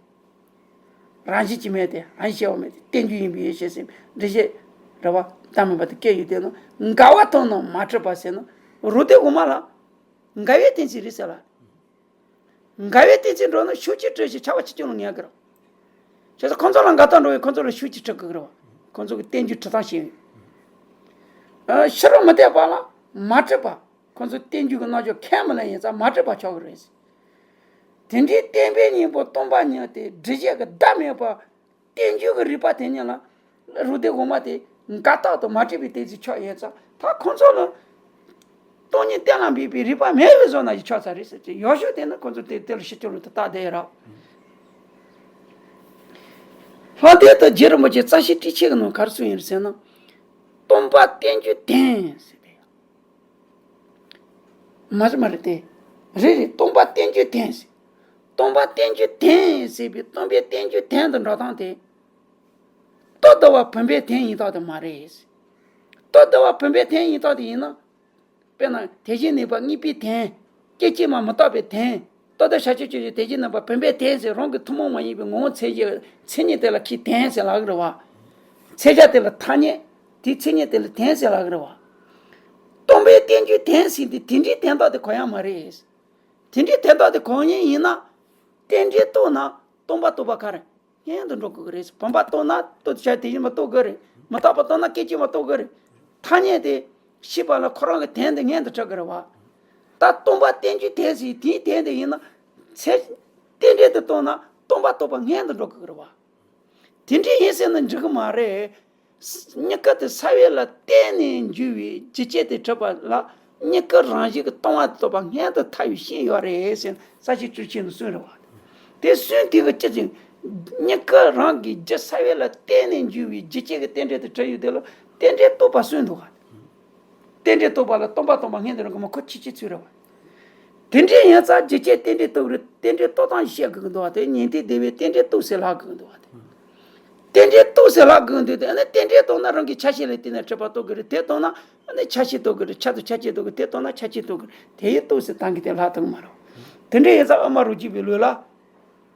རང་བཞིན་གྱིས་མེད་དེ་རང་བཞིན་སྐྱེ་བ་མེད་དེ་རྟེན་འབྱུང་ཡིན་པའི་ཕྱིར་ཟེར་སྒྲུབ་བྱེད་རེད་བ། བདག་མེད་པ་དེ་སྐྱེ་ཡོད་དེ་ན་འགལ་བ་རྟོགས་ན་མ་འཁྲུལ་པ་ཟེར་ན་རོ་དེ་འོ་མ་ལ་འགལ་བའི་གཏན་ཚིགས་རེད་ཟེར་ལ། འགལ་བའི་གཏན་ཚིགས་འགྲོ་ན་ཤུགས་ཀྱིས་གྲུབ་ཞིང་ཆ་བ་ཆེ་ཆུང་ལ་ངེས་ཀྱི་རེད། བྱས་ཙང་ཁོ་ཚོ་ལ་འགལ་རྟགས་འགྲོ་བས་ཁོ་ཚོ་ལ་ཤུགས་ཀྱིས་གྲུབ་ཀྱི་རེད་བ། ཁོ་ཚོ་གི་རྟེན་འབྱུང་གྲུབ་སྟངས་ཤེས་ཡོད། ཕྱི་རོལ་མུ་སྟེགས་པ་ལ་མ་གྲུབ་པ། ཁོ་ཚོ་རྟེན་འབྱུང་གི་རྣལ་འབྱོར་ཁས་མི་ལེན་ཡིན་ཙང་མ་གྲུབ་པ་ཆགས་ཀྱི་རེད། དེ་འདྲའི་བརྟེན་པའི་སྙིང་པོ་སྟོང་པ་ཉིད་དེ་སྒྲུབ་བྱེད་ཀྱི་བདག་མེད་པ། རྟེན་འབྱུང་གི་རིགས་པ་དེ་ཉིད་ལ་རོ་དེ་འོ་མ་དེ་འགལ་རྟགས་དང་མ་གྲུབ་པའི་གཏན་ཚིགས་ཆགས་ཡོད་ཙང་ད་ཁོ་ཚོ་ལ་སྟོང་ཉིད་གཏན་ལ་འབེབས་པའི་རིགས་པ་མེད་པའི་བཟོ་ན་ཡི་ཆགས་ཚར་རེད་ཟེར་གྱི་ཡོད་ཤོས་དེ་ནི་ཁོ་ཚོ་དེ་དེ་ལ་ཤི་སྐྱོ་རུ་དུ་བཏགས་བསྡད་ཡོད་ར། ལྷ་ལྡན་དང་རྗེ་རིན་པོ་ཆེ་རྩ་ཤེ་ཊཱིཀ་ཆེན་གྱི་ནང་ག་རེ་གསུངས་ཡོད་ཟེར་ན། སྟོང་པ་རྟེན་འབྱུང་བདེན་ཟེར་བས། མ་རེད་མ་རེད་དེ། རེད་རེད་སྟོང་པ་རྟེན་འབྱུང་བདེན་ཟེར། སྟོང་པ་རྟེན་འབྱུང་བདེན་ཟེར་བའི་སྟོང་པའི་རྟེན་འབྱུང་བདེན་དུ་འགྲོ་སྟངས་དེ། རྟོག་བསྡུ་བ་བུམ་པའི་བདེན་ཡིན་སྟངས་དེ་མ་རེད། རྟོག་བསྡུ་བ་བུམ་པའི་བདེན་ཡིན་སྟངས་དེ་ཡིན་ན། དཔེར་ན་དེ་བཞིན་གནས་པ་དངོས་པོའི་བདེན། སྐད་ཅིག་མ་མི་རྟག་པའི་བདེན། རྟོག་བསྡུ་བྱ་སྤྱོད་སྤྱོད་བྱེད་དེ་བཞིན་གནས་པ་བུམ་པའི་བདེན་ཟེར་རང་གི་ཐུན་མོང་མ་ཡིན་པའི་ངོ་བོ་མཚན་གཞི་མཚན་ཉིད་དེ་ལ་ཁས་བདེན་ཟེར་ལབ་ཀྱི་རེད་བ། མཚན་བྱ་དེ་ལ་ཐ་སྙད། དེའི་མཚན་ཉིད་དེ་ལ་བདེན་ཟེར་ལབ་ཀྱི་རེད་བ། སྟོང་པའི་རྟེན་འབྱུང་བདེན་ཟེར་དེ་དེ་འདྲའི་བདེན་སྟངས་དེ་གོ་ཡ་མ་རེད། དེ་འདྲའི་བདེན་སྟངས་དེ་གོ་མཁན་ཡིན་ན། རྟེན་འབྲེལ་རྟོགས་ན་སྟོང་པ་རྟོགས་པ་ག་རེ་སྔོན་དུ་འགྲོ་དགོས་ཀྱི་རེད། བུམ་པ་རྟོགས་ན་རྟོགས་བྱ་དེ་བཞིན་པ་རྟོགས་དགོས་རེད། མི་རྟག་པ་རྟོགས་ན་སྐད་ཅིག་མ་རྟོགས་ཀྱི་རེད། ཐ་སྙད་དེ་ཤེས་པ་ལ་ཁོ་རང་གི་དོན་དེ་མངོན་དུ་གྲུབ་ཀྱི་རེད་བ། ད་སྟོང་པ་རྟེན་འབྱུང་དོན་ཟེར་དེའི་དོན་དེ་ཡིན་ན། ཚེ་རྟེན་འབྲེལ་དུ་རྟོགས་ན་སྟོང་པ་རྟོགས་པ་མངོན་དུ་འགྲོ་དགོས་ཀྱི་རེད་བ། དེ་འདྲ་ཡིན་ཟེར་ན་འགྲིག་གི་མ་རེད། གཉིས་ཀ་དེ་ས་བོན་ལ་བརྟེན་ནས་འབྱུང་བའི་རྒྱུ་རྐྱེན་དེ་གྲུབ་པ་ལ། གཉིས་ཀ་རང་བཞིན་གྱིས་སྟོང་པ་རྟོགས་པ་མངོན་དུ་ཐལ་བའི་ཤེས་ཡོན་རེད་ཟེར་ན། ས་བཅད་བཅུ་གཅིག་ནང་གསུངས་རེད་བ། དེ་གསུངས་དེ་གི་ཅི་ཅིག་གཉིས་ཀ་རང་གི་རྒྱུ་ས་བོན་ལ་བརྟེན་ནས་འབྱུང་བའི་རྒྱུ་རྐྱེན་གྱི་རྟེན་འབྲེལ་དེ་གྲུབ་ཡོད་དེ་ལ་རྟེན་འབྲེལ་རྟོགས་པ་གསུངས་འདུག་ག། རྟེན་འབྲེལ་རྟོགས་པ་ལ་སྟོང་པ་སྟོང་པ་མངོན་དུ་འགྲོ་གི་མ། ཁོ་ཆོས་ཅན་ཚུལ་རེད་བ། དེ་འདྲའི་ཡིན་ཙང་རྒྱུ་རྐྱེན་རྟེན་འབྲེལ་རྟོགས་རེད། རྟེན་འབྲེལ་རྟོགས་སྟངས་བཤད་དགོས་ཀྱི་འདུག་བ། དེ་ཉན་ཐོས་སྡེ་པས་རྟེན་འབྲེལ་རྟོགས་ཟེར་ལབ་དགོས་ཀྱི་འདུག་བ། དེ་རྟེན་འབྲེལ་རྟོགས་ཟེར་ལབ་དགོས་ཀྱི་འདུག་དེ་ཨ་ནི་རྟེན་འབྲེལ་རྟོགས་ན་རང་གི་ཆ་ཤས་ལ་བརྟེན་ནས་གྲུབ་པ་རྟོགས་ཀྱི་རེད། དེ་རྟོགས་ན་ཨ་ནི་ཆ་ཤས་རྟོགས་ཀྱི་རེད། ཆ་དང་ཆ་ཤས་རྟོགས་ཀྱི། དེ་རྟོགས་ན་ཆ་ཤས་རྟོགས་ཀྱི་རེད། དེ་ཡིན་རྟོགས་ཟེར་བཏང་གི་དེ་ལབ་ཐུབ་ཀྱི་མ་རེད། དེ་འདྲ་ཡིན་ཙང་དབུ་མ་རུ་སྐྱེས་པའི་ལུགས་ལ།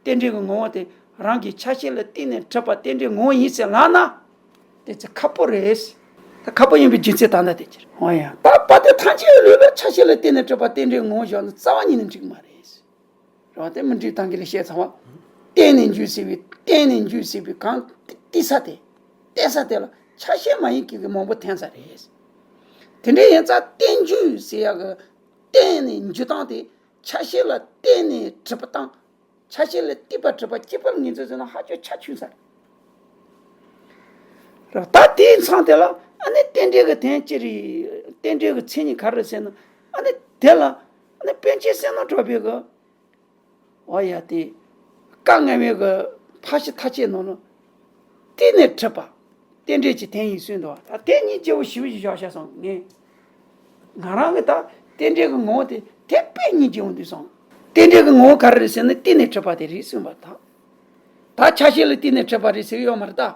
རྟེན་འབྲེལ་གྱི་ངོ་བོ་དེ་རང་གི་ཆ་ཤས་ལ་བརྟེན་ནས་གྲུབ་པ་རྟེན་འབྲེལ་ངོ་བོ་ཡིན་ཟེར་ལབ་ན། དེ་ཚེ་ཁག་པོ་རེད། ད་ཁག་པོ་ཡིན་པའི་རྒྱུ་མཚན་ད་ལྟ་དེ་ཅི་རེད། འོ་ཡ། ད་དཔལ་ལྡན་ཐམས་ཅད་ཀྱི་ལུགས་ལ་ཆ་ཤས་ལ་བརྟེན་ནས་གྲུབ་པ་རྟེན་འབྲེལ་ངོ་བོ་བཞག་ན་རྩ་བ་ཉིད་ནས་འགྲིག་མ་རེད། རེད་བ། དེ་མི་འགྲིག་སྟངས་ཀྱི་ལ་བཤད་ཚར་བ། བརྟེན་ནས་འབྱུང་ཟེར་བའི། བརྟེན་ནས་འབྱུང་ཟེར་བའི་གང་བརྟེན་ས་དེ། བརྟེན་ས་དེ་ལ་ཆ་ཤས་མ་ཡིན་གྱི་མང་པོ་འཐེན་ས་རེད། དེ་འདྲ་ཡིན་ཙང་རྟེན་འབྱུང་ཟེར་ཡག་གི་བརྟེན་ནས་འབྱུང་སྟངས་དེ་ཆ་ཤས་ལ་བརྟེན་ནས་གྲུབ་པ་དང་། ཆ་ཤས་ལ་བརྟེན་པ་གྲུབ་པ་གཅིག་པ་ལ་ངེས་འཛིན་བཟོས་ན་ཧ་ཅང་ཆ་ཆུང་ས་རེད། ད་དེའི་མཚམས་དེ་ལ་ཨ་ནི་རྟེན་འབྲེལ་གྱི་དོན་ཅི་རེད། རྟེན་འབྲེལ་གྱི་མཚན་ཉིད་ག་རེ་ཟེར་ན། ཨ་ནི་དེ་ལ་ཨ་ནི་པཎ་ཆེན་བསོད་ནམས་གྲགས་པས་གི། འོ་ཡ། དེ་བཀའ་ལྔ་པའི་གི་ཕར་ཕྱིན་མཐའ་དཔྱོད་ནང་ལ། བརྟེན་ནས་གྲུབ་པ་རྟེན་འབྲེལ་གྱི་དོན་ཡིན་གསུངས་འདུག་བ། ད་དེ་གཉིས་སྐྱེ་བོ་ཞིབ་ཞིབ་བཞག་བྱས་སོང་ངས། ང་རང་གི་ད་རྟེན་འབྲེལ་གྱི་ངོ་བོ་དེ་དེ་དཔེ་གཉིས་ཀྱི་འོང་དུས་སོང་། རྟེན་འབྲེལ་གྱི་ངོ་བོ་ག་རེ་རེད་ཟེར་ན་བརྟེན་ནས་གྲུབ་པ་དེ་རེད་གསུངས་པ་དང་། ད་ཆ་ཤས་ལ་བརྟེན་ནས་གྲུབ་པ་རེད་ཟེར་གྱི་ཡོད་མ་རེད་ད།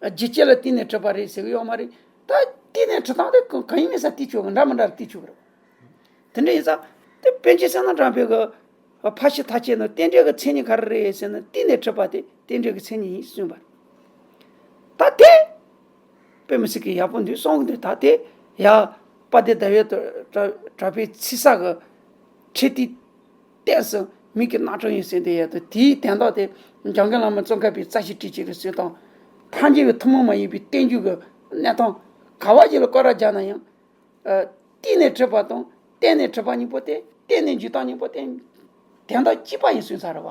རྒྱུ་རྐྱེན་ལ་བརྟེན་ནས་གྲུབ་པ་རེད་ཟེར་གྱི་ཡོད་མ་རེད། ད་བརྟེན་ནས་གྲུབ་སྟངས་དེ་གང་ཡིན་མིན་ས་བལྟས་ཆོག་གི། འདྲ་མི་འདྲ་ལ་བལྟས་ཆོག་གི་རེད། དེ་འདྲ་ཡིན་ཙང་དེ་པཎ་ཆེན་བསོད་ནམས་གྲགས་པའི་གི་ཕར་ཕྱིན་མཐའ་དཔྱོད་ནང་རྟེན་འབྲེལ་གྱི་མཚན་ཉིད་ག་རེ་རེད་ཟེར་ན་བརྟེན་ནས་གྲུབ་པ་དེ་རྟེན་འབྲེལ་གྱི་མཚན་ཉིད་ཡིན་གསུངས་པ་རེད། ད་དེ་དཔེ་མི་སྲིད་ཀྱི་ཡག་པོ་འདུག་གསུང་གི་འདུག་ད་དེ་ཡ་དཔལ་ལྡན་ཟླ་བའི་གྲགས་པའི་ཚིག་གསལ་གྱི་ཁྲིད་དེ། གཏན་སྲིད་མིག་གི་རྣམ་གྲངས་ཡིན་ཟེར་དེ་ཡོད་དོ། དེའི་དོན་དག་དེ་འཇམ་མགོན་བླ་མ་ཙོང་ཁ་པའི་རྩ་ཤེ་ཊཱིཀ་གི་གསུང་དང་། ཐལ་འགྱུར་བའི་ཐུན་མོང་མ་ཡིན་པའི་རྟེན་འབྱུང་གི་གནས་སྟངས་ག་བ་ཞིག་ལ་སྐོར་ར་རྒྱག་ན་ཡང་། ཨ། བརྟེན་ནས་གྲུབ་པ་དང་བརྟེན་ནས་གྲུབ་པ་གཉིས་པོ་དེ་བརྟེན་ནས་འབྱུང་སྟངས་གཉིས་པོ་དེ་དོན་དག་གཅིག་པ་ཡིན་གསུངས་ས་རེད་བ།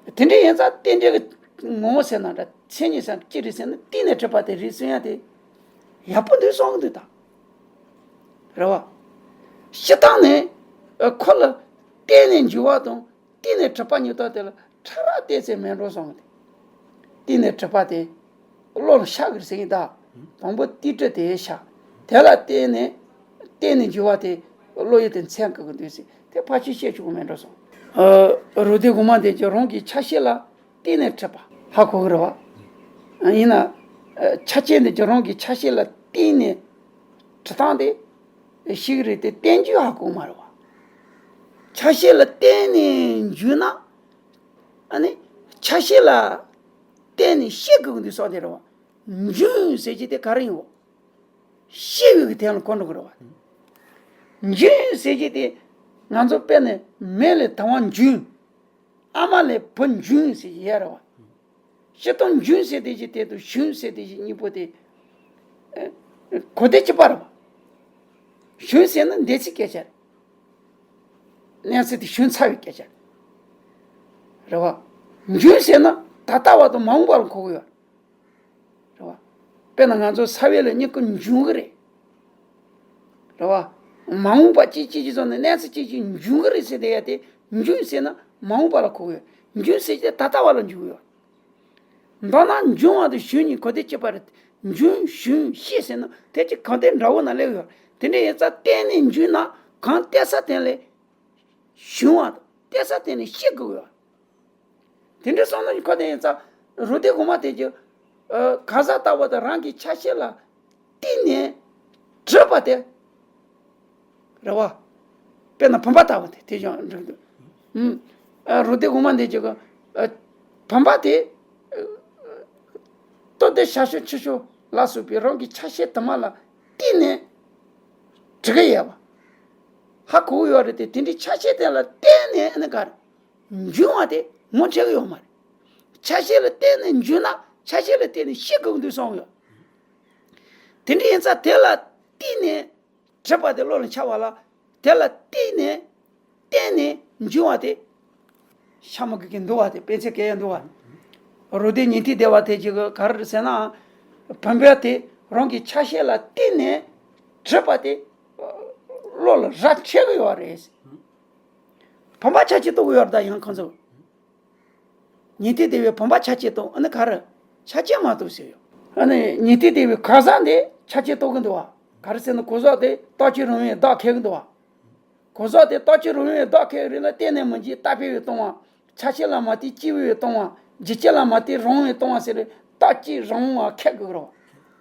དེ་འདྲ་ཡིན་ཙང་རྟེན་འབྲེལ་གྱི་ངོ་བོ་ཟེར་ན་འདྲ། མཚན་ཉིད་ཟེར་ན་ཅི་རེད་ཟེར་ན་བརྟེན་ནས་གྲུབ་པ་དེ་རེད་གསུང་ཡ་དེ་ཡག་པོ་འདུག་གསུང་གི་འདུག་ད། རེད་བ། སྤྱིར་བཏང་ནས་ཁོ་ལ་བརྟེན་ནས་འབྱུང་བ་དང་བརྟེན་ནས་གྲུབ་པ་གཉིས་དག་དེ་ལ་ཕྲ་རགས་གཏད་ཚད་མེད་འགྲོ་གསུངས་ཏེ། བརྟེན་ནས་གྲུབ་པ་དེ་བློ་ལ་ཤར་གི་རེད་ཟེར་གྱི་ད། དང་པོ་ཏིལ་འབྲུ་དེ་ཤར། དེ་ལ་བརྟེན་ནས་བརྟེན་ནས་འབྱུང་བ་དེ་བློ་ཡུལ་དུ་མཚན་བཀོད་ཀྱི་འདུག་ཟེར། དེ་ཕལ་ཆེར་བཤད་ཆོག་གི་མེད་འགྲོ་གསུངས། ཨ། རུ་སྡེ་གོང་མ་དེ་ཀྱང་རང་གི་ཆ་ཤས་ལ་བརྟེན་ནས་གྲུབ་པ་ཧ་གོ་གི་རེད་བ། ཡིན་ན། ཨ། ཆ་ཤས་འདི་ཀྱང་རང་གི་ཆ་ཤས་ལ་བརྟེན་ནས་གྲུབ་སྟངས་དེ་ཤེས་ཀྱི་རེད་དེ་བརྟེན་རྒྱུ་ཧ་གོ་མ་རེད་བ། ཆ་ཤས་ལ་བརྟེན་ནས་འབྱུང་ན། ཨ་ནི་ཆ་ཤས་ལ་བརྟེན་ནས་ཤེས་དགོས་ཀྱི་འདུག་གསུངས་དེ་རེད་བ། འབྱུང་ཟེར་གྱི་དེ་ག་རེ་ཡིན་བ། ཤེས་ཡོན་གྱི་དོན་ལ་གོ་འགྲོ་གི་རེད་བ། འབྱུང་ཟེར་གྱི་དེ་ང་ཚོ་དཔེར་ན་མེ་ལས་དང་བ་འབྱུང་། ཨ་མ་ལས་བུ་འབྱུང་ཟེར་གྱི་ཡོད་རེད་བ། སྤྱིར་བཏང་འབྱུང་ཟེར་དེ་ཅིག་དེ་དང་བྱུང་ཟེར་དེ་ཅིག་གཉིས་པོ་དེ་གོ་བདེ་གཅིག་པ་རེད་བ། བྱུང་ཟེར་ན་འདས་ཚིག་སྐད་ཆ་རེད། གནས་ཚུལ་དེ་བྱུང་ཚར་བའི་སྐད་ཆ་རེད། རེད་བ། འབྱུང་ཟེར་ན་ད་ལྟ་བ་དང་མ་འོངས་པ་ལ་གོ་གི་ཡོད། རེད་བ། དཔེར་ན་ང་ཚོ་ས་བོན་ལ་མྱུ་གུ་འབྱུང་གི་རེད། རེད་བ། མ་འོངས་པ་གཅིག་གཅིག་གཅིག་སོང་ནས་གནས་ཚུལ་གཅིག་གཅིག་འབྱུང་གི་རེད་ཟེར་དེ་ཡ་དེ་འབྱུང་ཟེར་ན་མ་འོངས་པ་ལ་གོ་གི་ཡོད། འབྱུང་ཟེར་དེ་ད་ལྟ་བ་ལ་འབྱུང་གི་ཡོད། མདོར་ན་འབྱུང་བ་དང་བྱུང་གཉིས་གོ་བདེ་གཅིག་པ་རེད། འབྱུང་བྱུང་ཤེས་ཟེར་ན་དེ་གཅིག་གང་དེ་འདྲ་བོ་ན་སླེབས་ཡོད། དེ་འདྲ་ཡིན་ཙང་བརྟེན་ནས་འབྱུང་ན་གང་བརྟེན་ས་དེ་ལས་བྱུང་བ་དང་བརྟེན་ས་དེ་ལས་ཤེས་དགོས་ཡོད། དེ་འདྲ་སོང་ན་ཁོ་དེ་ཡིན་ཙང་རུ་སྡེ་གོང་མ་དེ་གྱི་གང་ཟག་ལྟ་བུ་དང་རང་གི་ཆ་ཤས་ལ་བརྟེན་ནས་གྲུབ་པ་དེ། རེད་བ། དཔེར་ན་བུམ་པ་ལྟ་བུ་དེ་དེ་ཀྱང་འགྲིག་འདུག་ཨུམ། ཨ། རུ་སྡེ་གོང་མ་འདི་ཅིག་གི་ཨ། བུམ་པ་དེ་ཨ། ལྟོ་ལྡིར་ཞར་བྱུང་ཆུ་བྱུང་ལ་སོགས་པའི་རང་གི་ཆ་ཤས་དུ་མ་ལ་བརྟེན་ནས་གྲུབ་ཀྱི་ཡོད་པ་ཧ་གོ་གི་ཡོད་རེད་དེ། དེ་འདྲའི་ཆ་ཤས་དེ་ལ་བརྟེན་ནས་ཨ་ནི་ག་རེ། འབྱུང་བ་དེ་ངོ་འཕྲོད་ཀྱི་ཡོད་མ་རེད། ཆ་ཤས་ལ་བརྟེན་ནས་འབྱུང་ན་ ཆ་ཤས་ལ་བརྟེན་ནས་ཤེས་དགོས་འདུག་བསམ་ཡོད། དེ་འདྲ་ཡིན་ཙང་དེ་ལ་བརྟེན་ནས་གྲུབ་པ་དེ་བློ་ལ་འཆར་བ་ལ། དེ་ལ་བརྟེན་ནས་བརྟེན་ནས་འབྱུང་བ་དེ་ཤ་མ་གི་གི་འདུག་བ་དེ་དཔེ་ཆ་གས་ཡང་འདུག་བ། རོ་དེ་ཉན་ཐོས་སྡེ་བ་དེ་ཅིག་གི་ག་རེ་ཟེར་ན། བུམ་པ་དེ་རང་གི་ཆ་ཤས་ལ་བརྟེན་ནས་གྲུབ་པ་དེ་བློ་ལ་ར་འཆར་གི་ཡོད་རེད། བུམ་པ་ཆ་ཅིག་རྟོགས་གི་ཡོད་རེད། ད་ཡང་ཁོང་ཚོ། ཉན་ཐོས་སྡེ་བས་བུམ་པ་ཆ་ཅིག་རྟོགས། ཨ་ནི་ག་རེ་ཆ་ཅིག་མ་རྟོགས་ཟེར་ཡོད། ཨ་ནི་ཉན་ཐོས་སྡེ་བས་གང་ཟག་འདི་ཆ་ཅིག་རྟོགས་གི་འདུག་བ། ག་རེ་ཟེར་ན་གང་ཟག་དེ་རྟག་སྤྱོད་རང་དབང་བདག་འཁེལ་གི་འདུག་བ། གང་ཟག་དེ་རྟག་སྤྱོད་རང་དབང་བདག་འཁེལ་རེད་ན་གཏན་ནས་མི་འཇིག། རྟག་པའི་སྟོང་པ། ཆ་ཤས་ལ་མ་ལྟོས་སྐྱེ་བོའི་སྟོང་པ། རྒྱུ་ཅན་ལ་མ་ལྟོས་རང་དབང་སྟོང་པ་ཟེར་རེད། རྟག་སྤྱོད་རང་དབང་འཁེལ་དགོས་རེད་བ།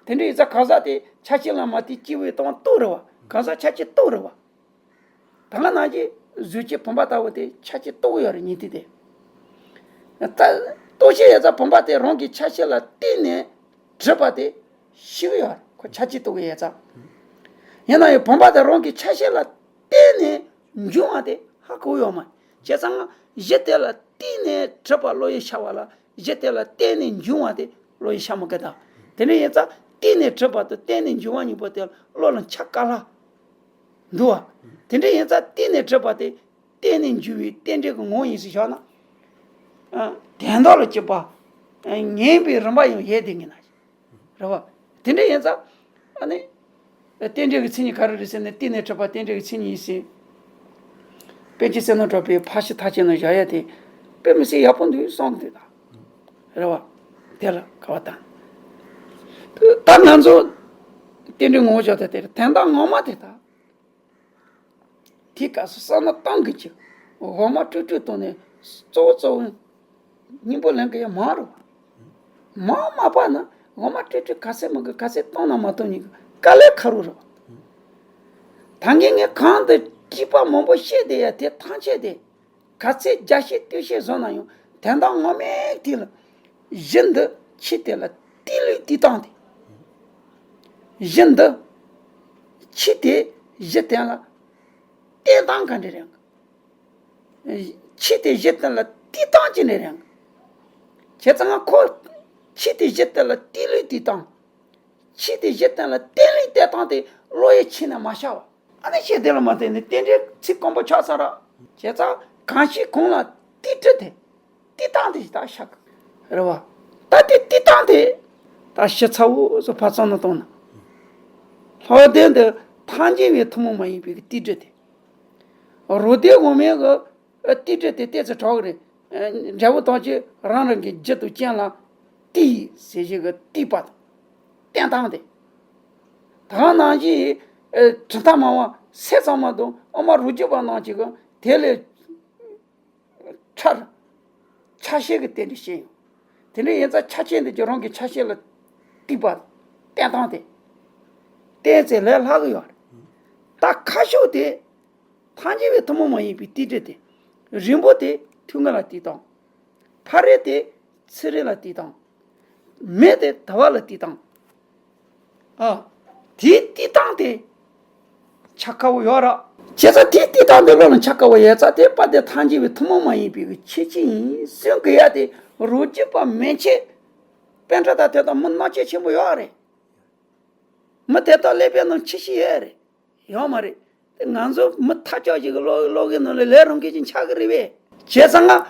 དེ་འདྲ་ཡིན་ཙང་གང་ཟག་དེ་ཆ་ཤས་ལ་མ་ལྟོས་སྐྱེ་བོའི་སྟོང་པ་རྟོགས་རེད་བ། གང་ཟག་ཆ་ཅིག་རྟོགས་རེད་བ། ད་ག་ནང་བཞིན་གཟུགས་ཅན་བུམ་པ་ལྟ་བུ་དེ་ཆ་ཅིག་རྟོགས་ཡོད་རེད། ཉན་ཐོས་དེ། ད་རྟོགས་ཤེས་ཡོད་ཙང་བུམ་པ་དེ་རང་གི་ཆ་ཤས་ལ་བརྟེན་ནས་གྲུབ་པ་དེ་ཤེས་ཀྱི་ཡོད་རེད། ཁོ་ཆ་ཅིག་རྟོགས་ཡོད་ཙང་། ཡིན་ན་ཡང་བུམ་པ་དེ་རང་གི་ཆ་ཤས་ལ་བརྟེན་ནས་འབྱུང་བ་དེ་ཧ་གོ་ཡོད་མ་རེད། བྱས་ཙང་གཞི་དེ་ལ་བརྟེན་ནས་གྲུབ་པ་བློ་ཡིས་འཆར་བ་ལ། གཞི་དེ་ལ་བརྟེན་ནས་འབྱུང་བ་དེ་བློ་ཡིས་འཆར་མི་དགོས་ད། དེ་འདྲ་ཡིན་ཙང་བརྟེན་ནས་གྲུབ་པ་དང་བརྟེན་ནས་འབྱུང་བ་གཉིས་པོ་དེ་བློ་ལ་འཆར་དཀའ་སླ་འདུག་བ། དེ་འདྲ་ཡིན་ཙང་བརྟེན་ནས་གྲུབ་པ་དེ་བརྟེན་ནས་འབྱུང་བའི་རྟེན་འབྲེལ་གྱི་ངོ་བོ་ཡིན་ཟེར་བཞག་ན། ཨ། དོན་དག་ལ་གཅིག་པ། ཨ། ངེས་པའི་རིམ་པ་ཡང་ཡོད་དེ་ངེས་ན། རེད་བ། དེ་འདྲ་ཡིན་ཙང་། ཨ་ནི། རྟེན་འབྲེལ་གྱི་མཚན་ཉིད་ག་རེ་རེད་ཟེར་ན། བརྟེན་ནས་གྲུབ་པ་རྟེན་འབྲེལ་གྱི་མཚན་ཉིད་ཡིན་ཟེར། པཎ་ཆེན་བསོད་ནམས་གྲགས་པའི་ཕར་ཕྱིན་ཐེག་ཆེན་ནང་བཞག་ཡ་དེ་དཔེ་མི་སྲིད་ཡག་པོ་འདུག་བསམ་འདུག་ད། རེད་བ། དེ་ལ་ག་བ་དང་། ད་ང་ཚོ་རྟེན་འབྲེལ་ངོ་བོ་བཞག་ད་དེ་རེད། དོན་དག་ངོ་མ་དེ་ད། དེའི་སྐབས་སུ་བསམ་བློ་གཏོང་གི་ཅིག་འོ་མ་དཀྲུག་དཀྲུག་བཏང་ནས་གཙོ་བོ་གཙོ་བོ་སྙིང་པོ་ལེན་གི་ཡ་མ་རུ། མ་མ་པ་ན་འོ་མ་དཀྲུག་དཀྲུག་ག་ཚད་མི་དགོས། ག་ཚད་བཏང་ན་མ་བཏང་ཉིད་ཀྱི་དཀའ་ལས་ཁག་རུ་རུ། ད་ངས་ངས་གང་དུ་སྐྱིད་པ་མང་པོ་བཤད་དེ་ཡ་དེ་ཐང་ཆད་དེ། ག་ཚད་རྒྱ་བཤད་བསྟོད་བཤད་བཟོ་ན་ཡང་དོན་དག་ངོ་མའི་དེ་ལ། གཞི་འདི་ཆོས་དེ་ལ་བརྟེན་ལུགས་བརྟེན་སྟངས་དེ། གཞི་འདི་ཆོས་དེ་གཞི་དེ་ལ་བརྟེན་སྟངས་ག་འདྲ་རེད། ཆོས་དེ་གཞི་དེ་ལ་བརྟེན་སྟངས་ཅི་འདྲ་རེད། བྱས་ཙང་ཁོ་ཆོས་དེ་གཞི་དེ་ལ་བརྟེན་ལུགས་བརྟེན་སྟངས། ཆོས་དེ་གཞི་དེ་ལ་བརྟེན་ལུགས་བརྟེན་སྟངས་དེ་བློ་ཡི་ཆོས་ནས་མ་ཤར་བ། ཨ་ནི་ཆོས་དེ་ལ་མ་བརྟེན་ནས་རྟེན་འབྲེལ་ཚིག་དཀོན་པོ་ཆགས་ཚར་ར། བྱས་ཙང་གང་ཞིག་གང་ལ་བརྟེན་དྲི་དེ། བརྟེན་སྟངས་དེ་ཞིག་ད་ཤར་གི། རེད་བ། ད་དེ་བརྟེན་སྟངས་དེ། ད་ཞིབ་ཚགས་པོ་བཟོ་ཕར་བསམ་བློ་གཏོང་ན། ལྷག་དོན་དུ་ཐལ་འགྱུར་བའི་ཐུན་མོང་མ་ཡིན་པའི་གི་བརྟེན་དྲི་དེ། རོ་སྡེ་འོག་མའི་གི་བརྟེན་དྲི་དེ་ཏོག་ཙམ་གྲགས་གི་རེད། འབྲས་བུ་ཐམས་ཅད་རང་རང་གི་རྒྱུ་དང་རྐྱེན་ལ་བརྟེན་ཟེར་བྱེད་ཀྱི་བརྟེན་པ་དང་། བརྟེན་སྟངས་དེ། ད་ག་ནང་བཞིན་གྲུབ་མཐའ་སྨྲ་བ་སེམས་ཙམ་མ་དང་དབུ་མ་རབ་འབྱམས་པ་རྣམས་ཀྱིས་དེ་ལས་ཕྲ་རུ་ཆ་ཤས་ཀྱི་རྟེན་འབྲེལ་བཤད་ཡོང་། དེ་འདྲ་ཡིན་ཙང་ཆ་ཤས་འདི་ཀྱང་རང་གི་ཆ་ཤས་ལ་བརྟེན་པ། བརྟེན་སྟངས་དེ། བརྟེན་ཚེ་ལས་སླ་གི་ཡོད་རེད། ད་ཁ་ཤོག་དེ། ཐལ་འགྱུར་བའི་ཐུན་མོང་མ་ཡིན་པའི་བརྟེན་དྲི་དེ། རིང་པོ་དེ་ཐུན་མོང་ལ་བརྟེན་སྟངས། ཕ་རོལ་དེ་ཚིག་རིས་ལ་བརྟེན་སྟངས། མེ་དེ་དལ་བ་ལ་བརྟེན་སྟངས། ཨ། དེའི་བརྟེན་སྟངས་དེ་འཆར་དཀའ་བོ་ཡོད་རེད། བྱས་ཙང་དེའི་བརྟེན་སྟངས་དེ་བློ་ལ་འཆར་དཀའ་བོ་ཡོད་ཙང་དེ་དཔེ་དེ་ཐལ་འགྱུར་བའི་ཐུན་མོང་མ་ཡིན་པའི་ཆོས་ཅན་ཡིན་གསུང་གི་ཡ་དེ་རབ་འབྱམས་པ་མན་ཆད་པཎྜི་ཏ་དེ་དག་མི་རྣམ་དཔྱོད་ཆེན་པོ་ཡོད་རེད། མི་དེ་དག་ཀླད་པའི་ནང་ཆེ་ཤོས་ཡོད་རེད། ཡོད་མ་རེད། དེ་ང་ཚོ་མི་ཐ་ཆད་ཅིག་གི་བློ་བློ་གི་ནང་ལ་ལས་རང་གིས་ཀྱི་འཆར་གི་རེད་པས། བྱས་ཙང་ང་།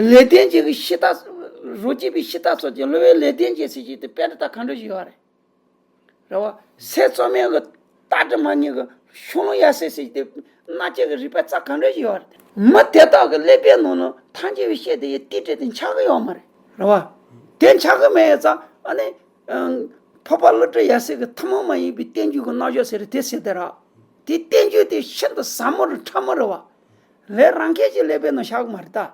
ལེགས་ལྡན་འབྱེད་ཀྱི་ཤེས་རྟགས། རབ་འབྱམས་པའི་ཤེས་རྟགས་སོགས་ཀྱི་སློབ་དཔོན་ལེགས་ལྡན་འབྱེད་ཟེར་གྱི་དེ་པཎྜི་ཏ་ག་འདྲ་ཞིག་ཡོད་རེད། རེད་བ། སྲས་གཙོ་མའི་གི་རྟ་དྲེལ་མ་གཉིས་ཀྱི་ཤོ་ལོ་ཀ་ཟེར་ཟེར་གྱི་དེ་མནའ་སྐྱེལ་གྱི་རིག་པ་རྩ་ག་འདྲ་ཞིག་ཡོད་རེད། མི་དེ་དག་གི་ཀླད་པའི་ནང་ལ་ཐལ་འགྱུར་བའི་ཤེས་དེ་ཡི་བརྟེན་དྲི་དེ་འཆར་གི་ཡོད་མ་རེད། རེད་བ། དེ་འཆར་གི་མེད་ཙང་ཨ་ནི། འཕགས་པ་ཀླུ་སྒྲུབ་ཡབ་སྲས་ཀྱི་ཐུན་མོང་མ་ཡིན་པའི་བསྟན་བཅོས་ཀྱི་རྣམ་གཞག་ཟེར་དེ་ཟེར་དེ་ར། དེ་བསྟན་བཅོས་དེ་ཤིན་ཏུ་ཟབ་མོ་རུ་ཕྲ་མོ་རུ་བ། ལས་རང་ཁྱེད་ཀྱི་ཀླད་པའི་ནང་བཞག་གི་མ་རེད་ད།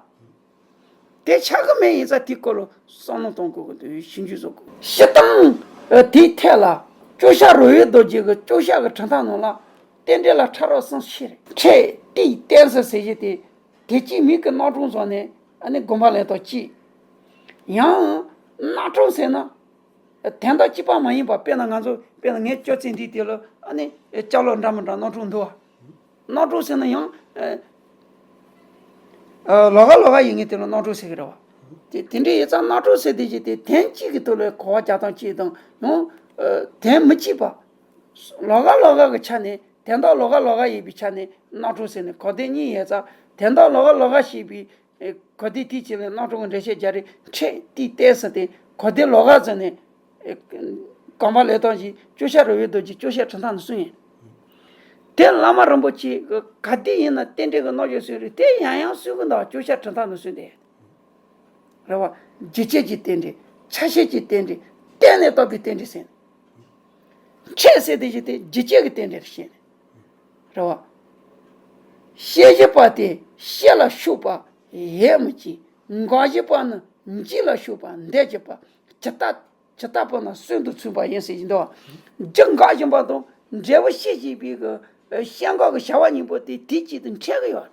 དེ་ཆགས་ཀྱི་མེད་ཡིན་ཙང་དེའི་སྐོར་ལ་བསམ་བློ་གཏོང་དགོས་ཀྱི་འདུག་ཞིབ་འཇུག་བཟོ་དགོས། སྤྱིར་བཏང་། དེའི་ཐད་ལ་སྐྱོ་ཤས་རོལ་དབྱངས་རྡོ་རྗེ་གི་སྐྱོ་ཤས་ཀྱི་གྲུབ་མཐའ་ནང་ལ་རྟེན་འབྲེལ་ལ་ཕྲ་རགས་གསུམ་ཤེས་རེད། ཕྲད་བརྟེན་བརྟེན་ཟེར་ཟེར་གྱི་དེ། དེ་གཅིག་མིང་གི་རྣམ་གྲངས་བཟོས་ནས་ཨ་ནི་དགོངས་པ་ལེན་སྟངས་གཅིག་ཡང་། རྣམ་གྲངས་ཟེར་ན། དོན་དག་གཅིག་པ་མ་ཡིན་པ། དཔེར་ན་ང་ཚོ་དཔེར་ན་ངའི་སྐྱོ་ཚིག་འདི་དེ་ལ་ཨ་ནི་ཅ་ལག་འདྲ་མི་འདྲ་རྣམ་གྲངས་འདུག་བ། རྣམ་གྲངས་ཟེར་ན་ཡང་། ཨ། ཨ། ལོགས་ཀ་ལོགས་ཀ་ཡིན་ངེས་དེ་ལ་རྣམ་གྲངས་ཟེར་གི་རེད་བ། དེ་དེ་འདྲ་ཡིན་ཙང་རྣག་ཁྲོག་ཟེར་དེ་ཅིག་དེ་དོན་གཅིག་གི་ཐོག་ལ་གོ་བ་རྒྱག་སྟངས་གཅིག་དང་ཡང་དོན་མི་གཅིག་པ། ལོགས་ཀ་ལོགས་ཀ་གི་ཆ་ནས་དོན་དག་ལོགས་ཀ་ལོགས་ཀ་ཡིན་པའི་ཆ་ནས་རྣག་ཁྲོག་ཟེར་ནས་གོ་བདེ་གཉིས་ཡོད་ཙང་དོན་དག་ལོགས་ཀ་ལོགས་ཀ་ཤེས་པའི་གོ་བདེ་དེའི་ཆེད་ལ་རྣག་ཁྲོག་གི་འགྲེལ་བཤད་རྒྱག་རེས་འཕྲད་དེའི་ལྟས་ཟེར་ཏེ་གོ་བདེ་ལོགས་ཀ་ཟེར་ནས་གོམ་པ་ལེན་སྟངས་ཀྱི་སྐྱོ་ཤས་རི་བོའི་རྡོ་རྗེ་སྐྱོ་ཤས་འཕྲིན་ཐང་ནས་གསུངས་ཡིན། དེ་བླ་མ་རིན་པོ་ཆེ་ག་དུས་ཡིན་ན་རྟེན་འབྲེལ་གྱི་རྣམ་གཞག་གསུངས་རེད་དེ་ཡང་ཡང་གསུང་གི་འདུག་སྐྱོ་ཤས་འཕྲིན་ཐང་ནས་གསུངས་ཏེ། རེད་བ། རྒྱུ་བཅས་ཀྱི་རྟེན་འབྲེལ། ཆ་ཤས་ཀྱི་རྟེན་འབྲེལ། གཏན་ནས་བཏགས་པའི་རྟེན་འབྲེལ་ཟེར། འཕྲད་ཟེར་དེ་བཞིན་ཏེ་རྒྱུ་བཅས་ཀྱི་རྟེན་འབྲེལ་ཞེས། རེད་བ། བཤད་བཞིན་པ་སྟེ་བཤད་ལ་ཞུགས་པ་ཡས་མས་ཀྱི། འགག་བཞིན་པ་ནི་འཇིག་ལ་ཞུགས་པ་འདས་བཞིན་པ། ཇི་ལྟ་ཇི་ལྟ་བུ་ན་གསོན་དུ་ཚུད་པ་ཡིན་ཟེར་གྱི་འདུག་རྒྱུ་འགག་བཞིན་པ་དང་འབྲས་བུ་སྐྱེད་བཞིན་པའི་གི་སྐྱེ་འགག་གི་བྱ་བ་གཉིས་པོ་དེ་དུས་གཅིག་ཏུ་འཕྲད་གི་ཡོད།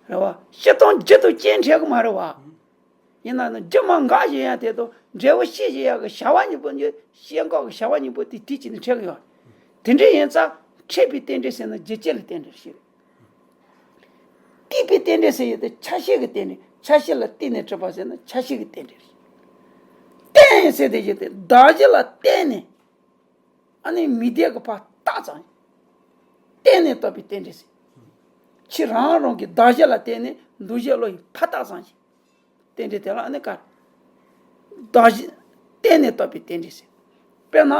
རེད་བ། སྤྱིར་བཏང་རྒྱུ་དང་རྐྱེན་འཕྲད་གི་མ་རེད་བ། ཡིན་ན་ནི་རྒྱུ་མར་འགག་བཞིན་ཡ་དེ་དང་འབྲས་བུ་སྐྱེད་བཞིན་ཡ་གི་བྱ་བ་གཉིས་པོ་གཉིས་སྐྱེ་འགག་གི་བྱ་བ་གཉིས་པོ་དེ་དུས་གཅིག་ཏུ་འཕྲད་གི་ཡོད། དེ་འདྲ་ཡིན་ཙང་འཕྲད་པའི་རྟེན་འབྲེལ་ཟེར་ན་རྒྱུ་བཅས་ལ་རྟེན་འབྲེལ་ཞེས། བརྟེན་པའི་རྟེན་འབྲེལ་ཟེར་ཡོད་དེ་ཆ་ཤས་ཀྱི་རྟེན་འབྲེལ། ཆ་ཤས་ལ་བརྟེན་ནས་གྲུབ་པ་ཟེར་ན་ཆ་ཤས་ཀྱི་རྟེན་འབྲེལ་རེད། རྟེན་ཟེར་དེ་བཞིན་ཏེ་གདགས་གཞི་ལ་བརྟེན་ནས་ཨ་ནི་མི་ལྡན་གྱི་ཕར་བཏགས་ཙམ། བརྟེན་ནས་བཏགས་པའི་རྟེན་འབྲེལ་ཟེར། ཕྱི་རང་རང་གི་གདགས་གཞི་ལ་བརྟེན་ནས་འདུ་བྱེད་བློ་ཡི་ཕར་བཏགས་ཙམ་ཞིག་རྟེན་འབྲེལ་དེ་ལ་ཨ་ནི་ག་རེ། གདགས་གཞི་བརྟེན་ནས་བཏགས་པའི་རྟེན་འབྲེལ་ཟེར། དཔེར་ན།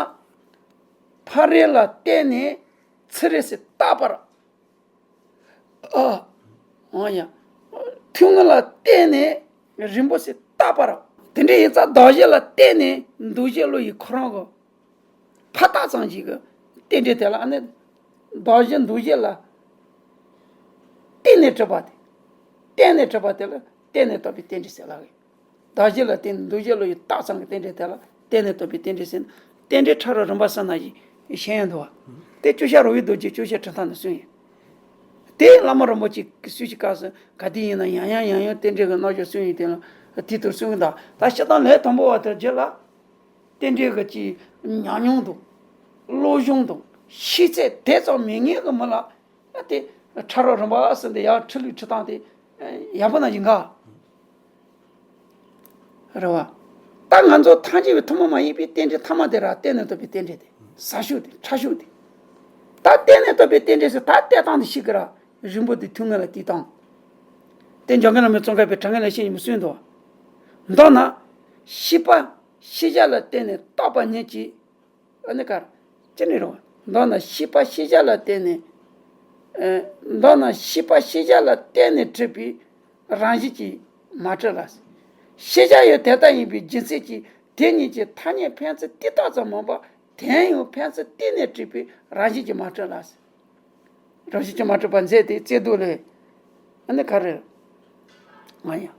ཕ་རོལ་ལ་བརྟེན་ནས་ཚུར་རེ་ཟེར་བཏགས་པར། ཨ། འོ་ཡ། ཐུན་མོང་ལ་བརྟེན་ནས་རིང་པོ་ཟེར་བཏགས་པར། དེ་འདྲ་ཡིན་ཙང་གདགས་གཞི་ལ་བརྟེན་ནས་འདུ་བྱེད་བློ་ཡི་ཁོ་རང་གི་ཕར་བཏགས་ཙམ་ཞིག་གི་རྟེན་འབྲེལ་དེ་ལ་ཨ་ནི། གདགས་གཞི་འདུ་བྱེད་ལ་བརྟེན་ནས་གྲུབ་པ་དེ། བརྟེན་ནས་གྲུབ་པ་དེ་ལ་བརྟེན་ནས་བཏགས་པའི་རྟེན་འབྲེལ་ཟེར་ལབ་ཀྱི། གདགས་གཞི་ལ་བརྟེན་ནས་འདུ་བྱེད་བློ་ཡི་བཏགས་ཙམ་གྱི་རྟེན་འབྲེལ་དེ་ལ་བརྟེན་ནས་བཏགས་པའི་རྟེན་འབྲེལ་ཟེར་ན། རྟེན་འབྲེལ་ཕྲ་རབ་རིམ་པ་གསུམ་ན་ཡི་ཞེས་ཡང་འདུག་བ། དེ་སྐྱོ་ཤས་རི་བོའི་རྡོ་རྗེ་སྐྱོ་ཤས་འཕྲིན་ཐང་ནས་གསུངས་ཡོད། དེ་བླ་མ་རིན་པོ་ཆེ་གི་སྲོལ་གྱི་སྐབས་སུ་ག་དུས་ཡིན་ན་ཡང་ཡང་ཡང་ཡང་རྟེན་འབྲེལ་གྱི་རྣམ་གཞག་གསུངས་ཡོད་དེ་ལ་དེ་ལྟར་གསུངས་ཀྱི་འདུག་ད་སྤྱིར་བཏང་ལས་དང་པོ་བ་དེར་རྒྱུད་ལ། རྟེན་འབྲེལ་གྱི་ཅིག་ཉམས་མྱོང་དང་། བློ་སྦྱོང་དང་ཤེས་ཚད་དེ་ཙམ་མེད་མཁན་གྱི་མི་ལ་ཨ་དེ་ཕྲ་རབ་རིམ་པ་ཟེར་འདི་ཡང་ཁྲིད་ལུགས་ཁྲིད་སྟངས་དེ་ཡག་པོ་ན་ཡིན་ག། རེད་བ། ད་ང་ཚོ་ཐམས་ཅད་པའི་ཐུན་མོང་མ་ཡིན་པའི་རྟེན་འབྲེལ་ཐ་མ་དེ་ར་བརྟེན་ནས་བཏགས་པའི་རྟེན་འབྲེལ་དེ་ཟ་ཤུགས་དེ་ཕྲ་ཤུགས་དེ། ད་བརྟེན་ནས་བཏགས་པའི་རྟེན་འབྲེལ་ཟེར་ད་བལྟས་སྟངས་དེ་ཤེས་གི་ར། རིང་པོ་དེ་ཐུན་མོང་ལ་བལྟས་སྟངས། དེ་འཇམ་མགོན་བླ་མའི་ཙོང་ཁ་པའི་དྲང་ངེས་ལ་ཤེས་ཡིན་མི་གསུངས་འདུག་མདོར་ན། ཤེས་པ། ཤེས་བྱ་ལ་བརྟེན་ནས་བཏགས་པ་ཉིད་ཀྱིས། ཨ་ནི་གར། ཅི་ནས་རུང་། མདོར་ན་ཤེས་པ་ཤེས་བྱ་ལ་བརྟེན་ནས། ཨ། མདོར་ན་ཤེས་པ་ཤེས་བྱ་ལ་བརྟེན་ནས་གྲུབ་པའི་རང་བཞིན་གྱིས་མ་གྲུབ་ལ། ཤེས་བྱ་ཡང་དེ་ལྟ་ཡིན་པའི་རྒྱུ་མཚན་གྱིས་དེ་ཉིད་ཀྱི་ཐ་སྙད་ཕན་ཚུན་དེ་དག་ཙམ་མིན་པར་དོན་ཡང་ཕན་ཚུན་བརྟེན་ནས་གྲུབ་པའི་རང་བཞིན་གྱིས་མ་གྲུབ་ལ། རང་བཞིན་གྱིས་མ་གྲུབ་པ་མཛད་དེ་བརྩེ་དུང་ལས། ཨ་ནི་ག་རེ། ང་ཡང་།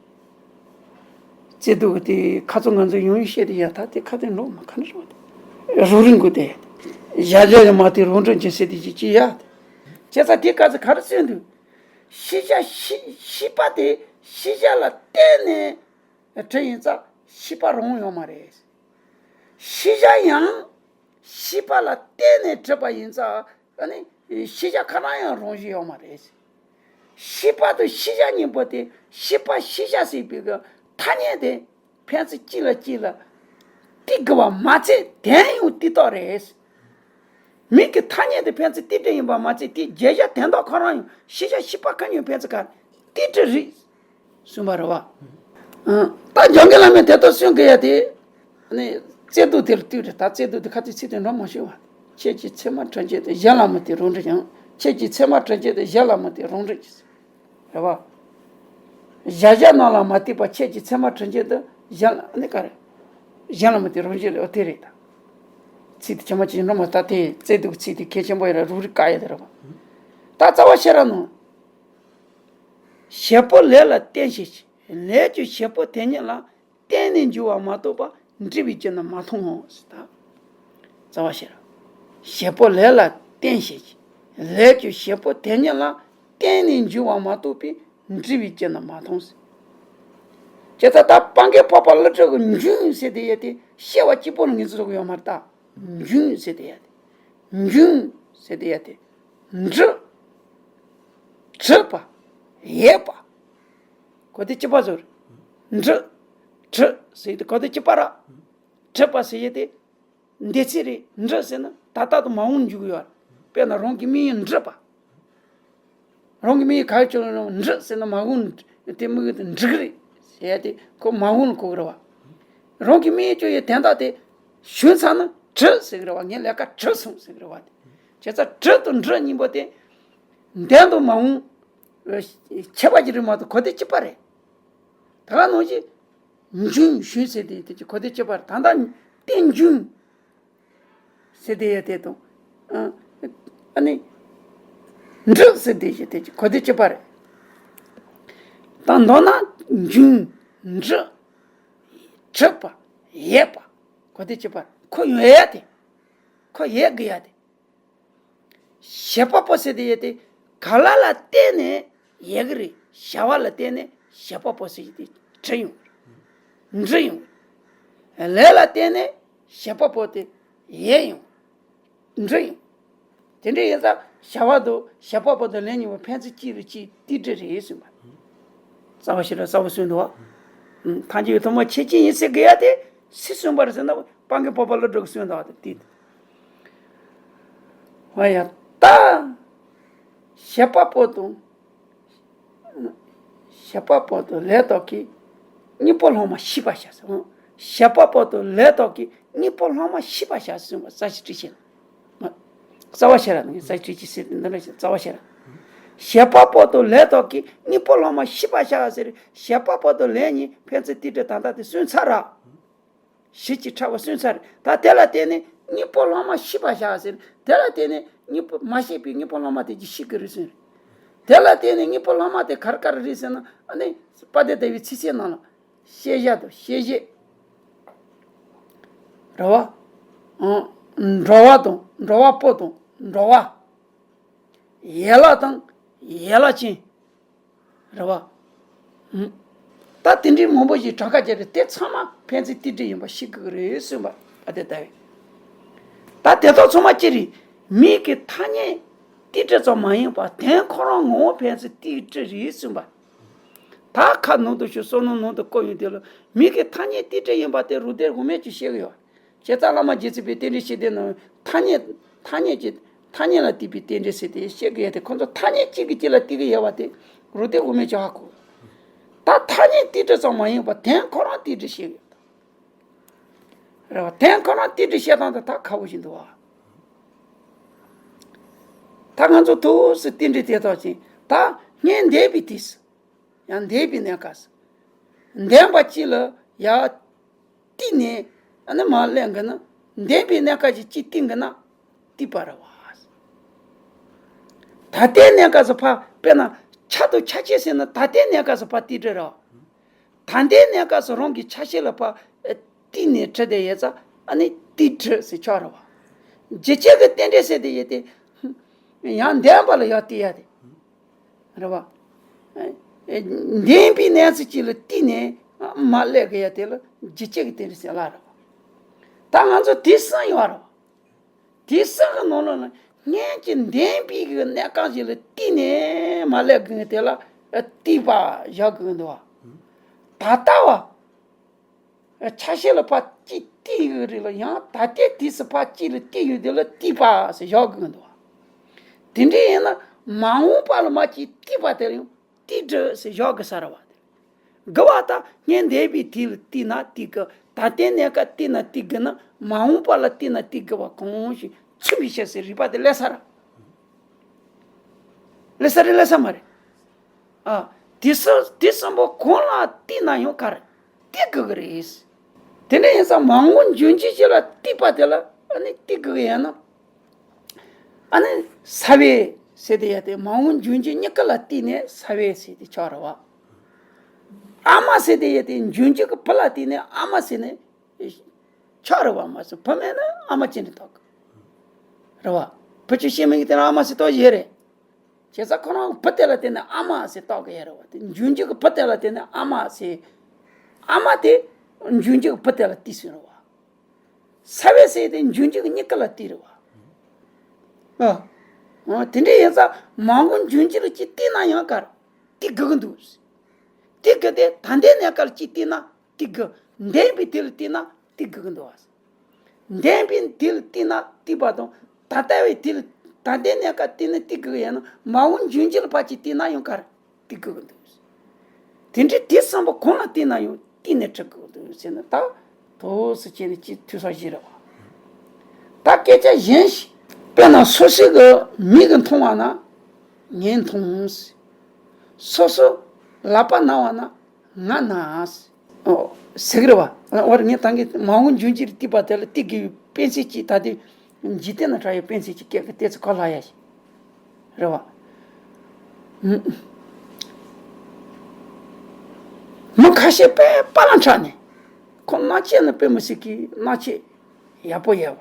བརྩེ་དུང་གི་དེ་ཁ་ཚོན་ང་ཚོས་ཡང་ཡང་བཤད་དེ་ཡ་ད་དེ་ཁ་ཚོན་འགྲོ་མ་ཁ་ནི་རེད་བ། རང་རིང་གི་དེ། གཞལ་བྱ་ཡང་མ་དེ་རང་གྲོལ་གྱི་ཟེར་དེ་ཅི་ཅི་ཡ། བྱས་ཙང་དེ་སྐབས་སུ་ག་རེ་གསུངས་འདུག་ཤེས་བྱ་ཤེས་ཤེས་པ་དེ་ཤེས་བྱ་ལ་བརྟེན་ནས་གྲུབ་ཡིན་ཙང་ཤེས་པ་རང་ཡོད་མ་རེད། ཤེས་བྱ་ཡང་། ཤེས་པ་ལ་བརྟེན་ནས་གྲུབ་པ་ཡིན་ཙང་ཨ་ནི་ཤེས་བྱ་ཁོ་རང་ཡང་རང་བཞིན་ཡོད་མ་རེད། ཤེས་པ་དང་ཤེས་བྱ་གཉིས་པོ་དེ་ཤེས་པ་ཤེས་བྱ་ཟེར་བའི་གི་ཐ་སྙད་དེ་ཕན་ཚུན་གཅིག་ལ་གཅིག་ལ་གཏིག་དགོས་པ་མ་ཚད་དོན་ཡང་གཏིག་ཐག་རེད། མིང་གི་ཐ་སྙད་དེ་ཕན་ཚུན་གཏིག་སྒྲིལ་ཡིན་པ་མ་ཚད་དེའི་བརྗོད་བྱ་དོན་དག་ཁོ་རང་ཡང་ཤེས་བྱ་ཤེས་པ་ཁོ་གཉིས་ཕན་ཚུན་ག་རེ་གཏིག་སྒྲིལ་རེད། གསུངས་པ་རེད་བ། ཨང་། ད་འཇམ་མགོན་བླ་མས་དེ་ལྟར་གསུང་གི་ཡ་དེ། ནི། བརྩེ་དུང་དེ་ལ་ལྟོས་རེད་ད་བརྩེ་དུང་དེ་ཁ་ཚིག་ཚིག་དེ་འགྲོ་མ་ཤེས་བ། ཁྱེད་ཀྱི་མཚན་མ་དྲན་བྱེད་དེ་གཞན་ལ་མི་བརྟེན་རང་གྲོལ་ཡང་། ཁྱེད་ཀྱི་མཚན་མ་དྲན་བྱེད་དེ་གཞན་ལ་མི་བརྟེན་རང་གྲོལ་གྱི། རེད་བ། གཞལ་བྱ་རྣམས་ལ་མ་ལྟོས་པར་ཁྱེད་ཀྱི་མཚན་མ་དྲན་བྱེད་དེ་གཞན་ལ་ནི་ག་རེ། གཞན་ལ་མི་བརྟེན་རང་གྲོལ་ལ་དེ་རེད་ད། ཚིག་དེ་ཁྱད་མ་ཅི་འགྲོ་མ་ད་དེ་བརྩེ་དུང་གི་ཚིག་དེ་གལ་ཆེན་པོ་ཡིན་ལ་རུ་རི་དཀའ་ཡ་དེ་རེད་བ། ད་རྩ་བ་ཤེས་རབ་ནང་། བྱེད་པོ་ལས་ལ་བརྟེན་བྱེད་ཀྱི། ལས་ཀྱི་བྱེད་པོ་དེ་ཉིད་ལ་བརྟེན་ནས་འབྱུང་བ་མ་གཏོགས་པ་འབྲས་བུའི་རྒྱུ་ནི་མ་མཐོང་ངོ་། ཟེར་ད། རྩ་བ་ཤེས་རབ། བྱེད་པོ་ལས་ལ་བརྟེན་བྱེད་ཀྱི། ལས་ཀྱི་བྱེད་པོ་དེ་ཉིད་ལ་བརྟེན་ནས་འབྱུང་བ་མ་གཏོགས་པའི་འབྲས་བུའི་རྒྱུ་ནི་མ་མཐོང་ཟེར། ཅེས་ད་ལྟ་སྤང་གི་འཕགས་པ་ཀླུ་སྒྲུབ་ཀྱི་འབྱུང་ཟེར་དེ་ཡོད་དེ་ཤེས་པ་གཅིག་པོ་ལ་ངེས་འཛིན་བཟོ་གི་ཡོད་མ་རེད་ད། འབྱུང་ཟེར་དེ་ཡོད་དེ། འབྱུང་ཟེར་དེ་ཡོད་དེ། འབྲི། བྲིས་པ། ཡོད་པ། གོ་དེ་གཅིག་པ་བཟོ་རེད། འབྲི། བྲི་ཟེར་ཏེ་གོ་དོན་གཅིག་པ་ར། བྲི་བ་ཟེར་ཡས་དེ། འདས་ཚིག་རེད། འབྲི་ཟེར་ན་ད་ལྟ་དང་མ་འོངས་འཇུག་ཡོད་རེད། དཔེར་ན་རང་གི་མིང་ཡིན་འབྲི་བ། རང་གི་མིང་ཡིན་ག་ཡོད་ཀྱང་རང་འབྲི་ཟེར་ན་མ་འོངས་དེ་མིང་དེ་འབྲི་གི་རེད་ཟེར་ཡས་དེ་ཁོ་མ་འོངས་ལ་གོ་གི་རེད་བ། རང་གི་མིང་ཡིན་ཀྱང་ཡོད་དན་རྟགས་དེ་ཞུས་ཚར་ན་བྲི་ཟེར་གི་རེད་བ། ངས་ལས་ཀ་བྲི་སོང་ཟེར་གི་རེད་བ། དེ་བྱས་ཙང་བྲི་དང་འབྲི་གཉིས་པོ་དེ་འདས་དང་མ་འོངས་ཁྱད་པར་གྱི་རིགས་མ་གཏོགས་གོ་དོན་གཅིག་པ་རེད། ད་ག་ནང་བཞིན་འབྱུང་ཞུས་ཟེར་དེ་དེ་གི་གོ་དོན་གཅིག་པ་རེད། ད་ལྟ་དེ་འབྱུང་ཟེར་དེ་ཡོད་དེ་དང་། ཨ་ནི་འབྲི་ཟེར་དེ་ཡོད་དེ་གི་གོ་དོན་གཅིག་པ་རེད། ད་མདོར་ན་འབྱུང་འབྲི་བྲི་བ་ཡོད་པ་གོ་དོན་གཅིག་པ་རེད། ཁོ་ཡོད་ཡ་དེ། ཁོ་ཡོད་དགོས་ཡ་དེ། བྱེད་པ་པོ་ཟེར་དེ་ཡོད་དེ། ག་ལ་ལ་བརྟེན་ནས་ཡོད་གི་རེད། བྱ་བ་ལ་བརྟེན་ནས་བྱེད་པ་པོ་ཟེར་དེ་བྲི་ཡོང་གི་རེད། འབྲི་ཡོང་གི་རེད། ལས་ལ་བརྟེན་ནས་བྱེད་པ་པོ་དེ་ཡོད་ཡོང་། འབྲི་ཡོང་། དེ་འདྲ་ཡིན་ཙང་བྱ་བ་དང་བྱེད་པ་པོ་དང་ལས་གཉིས་པོ་ཕན་ཚུན་གཅིག་ལ་གཅིག་ཏིལ་འབྲུ་རེད་གསུངས་པ། རྩ་བ་ཤེས་རབ་གསལ་པོ་གསུངས་འདུག་བ། ཐལ་འགྱུར་ཐུན་མོང་ཁྱད་ཆོས་ཡིན་ཟེར་དགོས་ཡ་དེ་སུས་གསུངས་པ་རེད་ཟེར་ན་སྤང་གི་བོད་པ་ཀླུ་སྒྲུབ་ཀྱིས་གསུངས་འདུག་བ། དེ་དེ། ཧོ་ཡ། ད་བྱེད་པ་པོ་དང་། བྱེད་པ་པོ་དང་ལས་དག་གི་གཉིས་པོ་སློབ་མ་ཤེས་པར་བྱ་ཟེར། བྱེད་པ་པོ་དང་ལས་དག་གི་གཉིས་པོ་སློབ་མ་ཤེས་པར་བྱ་ཟེར་གསུངས་པ། རྩ་ཤེས་བྲིས་ཤེས་ལ། རྩ་བ་ཤེས་རབ་ནི་རྩ་བྲིས་ཀྱི་ཟེར་འདི་འདྲ་ཞིག་རྩ་བ་ཤེས་རབ། བྱེད་པ་པོ་དང་ལས་དག་གི་གཉིས་པོ་སློབ་མ་ཤེས་པར་བྱ་ཟེར། བྱེད་པ་པོ་དང་ལས་གཉིས་ཕན་ཚུན་ཏིལ་འབྲུ་དང་ད་དེ་གསུངས་ཚར་ར། གཞི་གཅིག་ཕྲ་བ་གསུངས་ཚར། ད་དེ་ལ་བརྟེན་ནས་གཉིས་པོ་སློབ་མ་ཤེས་པར་བྱ་ཟེར། དེ་ལ་བརྟེན་ནས་གཉིས་པོ་མ་ཤེས་པའི་གཉིས་པོ་སློབ་མ་དེ་གྱིས་ཤེས་ཀྱི་རེད་ཟེར། དེ་ལ་བརྟེན་ནས་གཉིས་པོ་སློབ་མ་དེ་ག་རེ་ག་རེ་རེད་ཟེར་ན། ཨ་ནི་དཔལ་ལྡན་ཟླ་བའི་ཚིགས་བཅད་ནང་ལ་ཤེས་བྱ་དང་ཤེས་བྱེད། རེད་བ། ཨང་། འགྲོ་བ་དང་འགྲོ་བ་པོ་དང་འགྲོ་བ། ཡན་ལག་དང་ཡན་ལག་ཅན། རེད་བ། ཨང་། ད་དེ་འདྲའི་མང་པོ་ཞིག་གྲངས་ཀ་བརྒྱབ་སྟེ་དེ་ཚང་མ་ཕན་ཚུན་ཏིལ་འབྲུ་ཡིན་པ་ཤེས་དགོས་ཀྱི་རེད་གསུངས་པ། ཨ་དེ་ལྟ་བས། ད་དེ་དག་ཚང་མ་ཅི་རེད། མིག་གི་ཐ་སྙད་ཏིལ་འབྲུ་ཙམ་མ་ཡིན་པར་དོན་ཁོ་རང་ངོ་བོ་ཕན་ཚུན་ཏིལ་འབྲུ་རེད་གསུངས་པ། ད་ཁ་ནང་དུ་ཞུགས། བསམ་མནོ་ནང་དུ་བཀོད་ཡོང་དུས་ལ། མིག་གི་ཐ་སྙད་ཏིལ་འབྲུ་ཡིན་པ་དེ་རིགས་གཏེར་དབུ་མས་ཀྱིས་བཤད་ཀྱི་ཡོད། བྱས་ཙང་བླ་མ་རྗེ་བཙུན་པའི་རྟེན་འབྲེལ་བཤད་དེ་ནང་ཐ་སྙད། ཐ་སྙད་ཀྱི། ཐ་སྙད་ལ་བརྟེན་པའི་རྟེན་འབྲེལ་ཟེར་ཏེ་བཤད་ཀྱི་ཡོད་དེ། ཁོ་ཚོ་ཐ་སྙད་གཅིག་གིས་གཅིག་ལ་ཏིལ་གྱི་ཡོད་པ་དེ་རིགས་གཏེར་དབུ་མས་ཀྱིས་ཧ་གོ། ད་ཐ་སྙད་ཏིལ་འབྲུ་ཙམ་མ་ཡིན་པར་དོན་ཁོ་རང་ཏིལ་འབྲུ་བཤད་ཀྱི་ཡོད། རེད་བ། དོན་ཁོ་རང་ཏིལ་འབྲུ་བཤད་སྟངས་དེ་ད་ཁག་པོ་ཞིག་འདུག་བ། ད་ང་ཚོ་ཐུགས་སུ་ཏིལ་འབྲུ་དེ་དག་ཅིང་ད་སྔོན་འདས་པའི་དུས་སུ། ཡང་འདས་པའི་གནས་སྐབས་སུ། འདས་པ་གཅིག་ལ་ཡར་བཏུད་ནས་ཨ་ནི་མར་སླེབས་དགོས་ན། འདས་པའི་གནས་སྐབས་ཀྱི་གཅིག་བཏུད་དགོས་ན་བཏུད་པ་རེད་བ། ད་ལྟའི་གནས་སྐབས་སུ་ཕར། དཔེར་ན་ཆ་དང་ཆ་ཤས་ཟེར་ན་ད་ལྟའི་གནས་སྐབས་སུ་ཕར་ཏིལ་འབྲུ་རེད་བ། ད་ལྟའི་གནས་སྐབས་སུ་རང་གི་ཆ་ཤས་ལ་ཕར་བཏུད་ནས་བྲིས་ཏེ་ཡོད་ཙང་ཨ་ནི་ཏིལ་འབྲུ་ཟེར་ཆོག་རེད་བ། རྗེས་བཅད་ཀྱི་རྟེན་འབྲེལ་ཟེར་དེ་ཡོད་དེ། ཡང་འདས་པ་ལ་ཡར་བཏུད་ཡ་དེ། རེད་བ། ཨེ། འདས་པའི་གནས་ཚུལ་གཅིག་ལ་བརྟེན་ནས་མར་སླེབས་དགོས་ཡ་དེ་ལ་རྗེས་བཅད་ཀྱི་རྟེན་འབྲེལ་ཟེར་ལ་རེད་བ། ད་ང་ཚོ་དུས་གསུམ་ཡོད་རེད་བ། དུས་གསུམ་གྱི་ནང་ལོགས་ལ་སྔོན་གྱི་འདས་པའི་གི་གནས་སྐབས་ཤིག་ལ་བརྟེན་ནས་མར་སླེབས་དགོས་དེ་ལ་བརྟུད་པ་བཞག་དགོས་འདུག་བ། ད་ལྟ་བ། ཆ་ཤས་ལ་ཕར་གཅིག་བརྟུད་ཡོད་རེད་ལ། ཡང་ད་ལྟའི་དུས་སུ་ཕར་གཅིག་ལ་བརྟུད་ཡོད་དེ་ལ་བརྟུད་པ་ཟེར་བཞག་དགོས་འདུག་བ། དེ་འདྲ་ཡིན་ན་མ་འོངས་པ་ལ་མར་གཅིག་བརྟུད་པ་དེ་ལ་ཡང་ཏིལ་འབྲུ་ཟེར་བཞག་དགོས་ས་རེད་བ། དགོས་པ་དང་སྔོན་འདས་པའི་དུས་ལ་བརྟུད་ན་བརྟུད་དགོས། ད་ལྟའི་གནས་སྐབས་བརྟུད་ན་བརྟུད་དགོས་ན་མ་འོངས་པ་ལ་བརྟུད་ན་བརྟུད་དགོས་པ་གང་ཞིག་མཚུངས་པའི་ཕྱིར་ཟེར་རིགས་པ་དེ་སླེབས་ས་རེད། སླེབས་ས་རེད་སླེབས་ས་མ་རེད། ཨ། དུས་གསུམ་དུས་གསུམ་པོ་གང་ལ་བརྟུད་ན་ཡང་ག་རེ་བརྟུད་དགོས་ཀྱི་རེད། དེ་འདྲ་ཡིན་ཙང་མ་འོངས་འབྱུང་འགྱུར་ཞིག་ལ་བརྟུད་པ་དེ་ལ་ཨ་ནི་བརྟུད་དགོས་ཀྱི་ཡོད་ན། ཨ་ནི་ས་བོན་ཟེར་དེ་ཡོད་དེ། མ་འོངས་འབྱུང་འགྱུར་གཉིས་ཀ་ལ་བརྟུད་ནས་ས་བོན་ཟེར་དེ་ཆགས་རེད་བ། ཨ་མ་ཟེར་དེ་ཡོད་དེ། འབྱུང་འགྱུར་གྱི་བུ་ལ་བརྟེན་ནས་ཨ་མ་ཟེར་ནས་ཆགས་རེད་བ། མ་ཟེར་བུ་མེད་ན་ཨ་མ་ཅི་འདྲ་བཏགས་གི་རེད་བ། བུ་ཆུང་སྐྱེས་མི་གི་དེ་ན་ཨ་མ་ཟེར་བཏགས་ཡོད་རེད། བྱས་ཙང་ཁོ་རང་གི་བུ་དེ་ལ་བརྟེན་ནས་ཨ་མ་ཟེར་བཏགས་གི་ཡོད་རེད་བ། དེ་འབྱུང་འགྱུར་གྱི་བུ་དེ་ལ་བརྟེན་ནས་ཨ་མ་ཟེར། ཨ་མ་དེ་འབྱུང་འགྱུར་གྱི་བུ་དེ་ལ་བརྟུད་ཟེར་རེད་བ། ས་བོན་ཟེར་དེ་འབྱུང་འགྱུར་གྱི་གཉིས་ཀ་ལ་བརྟུད་རེད་བ། ཨ། ཨ། དེ་འདྲ་ཡིན་ཙང་མ་འོངས་འབྱུང་འགྱུར་ལ་ཅིག་བརྟུད་ན་ཡང་ག་རེ་བརྟུད་དགོས་ཀྱི་འདུག། ཏིག་གི་དེ་ད་ལྟའི་གནས་སྐབས་ལ་ཅིག་བལྟས་ན་ཏིག་གི། འདས་པའི་དུས་ལ་བལྟས་ན་ཏིག་གི་གི་འདུག་བ། འདས་པའི་དུས་ལ་བལྟས་ན་ཏིག་པ་དང་། ད་ལྟ་བའི་དུས་ལ། ད་ལྟའི་གནས་སྐབས་བལྟས་ན་ཏིག་གི་གི་ཡིན་ན། མ་འོངས་འབྱུང་འགྱུར་ལ་ཕར་ཅིག་བལྟས་ན་ཡང་ག་རེ། ཏིག་གི་གི་འདུག་དེ་འདྲའི་དུས་གསུམ་པོ་གང་ལ་བལྟས་ན་ཡང་ཏིག་ནས་གྲུབ་གི་འདུག་ཟེར་ན། ད་དོགས་སུ་བྱས་ནས་ཅིག་ཐུག་ས་ཞིག་རེད་བ། ད་སྐད་ཆ་གཞན་ཞིག་དཔེར་ན་སོ་སོའི་གི་མིག་གིས་མཐོང་བ་ན་ངས་མཐོང་། སོ་སོ་ལག་པ་ན་བ་ན་ང་ན། ཨོ། ཟེར་གི་རེད་བ། འོ་རེད། ངས་ད་གིན་མ་འོངས་འབྱུང་འགྱུར་ཏིག་པ་དེ་ལ་ཏིག་གི་དཔེ་མཚོན་ཅིག་ད་དེ་འཇིག་རྟེན་ན་འཁྲབ་ཡའི་དཔེ་མཚོན་ཅིག་སྐྱེལ་གི། དེ་ཚོ་ག་ལ་ཡ་ཞིག་རེད་བ། མི་ཁ་ཤས་དཔེ་པ་ལ་འཁྲབ་ནས། ཁོ་སྣ་ཆས་ནི་དཔེ་མི་སྲིད་གི་སྣ་ཆས་ཡག་པོ་ཡོད་བ།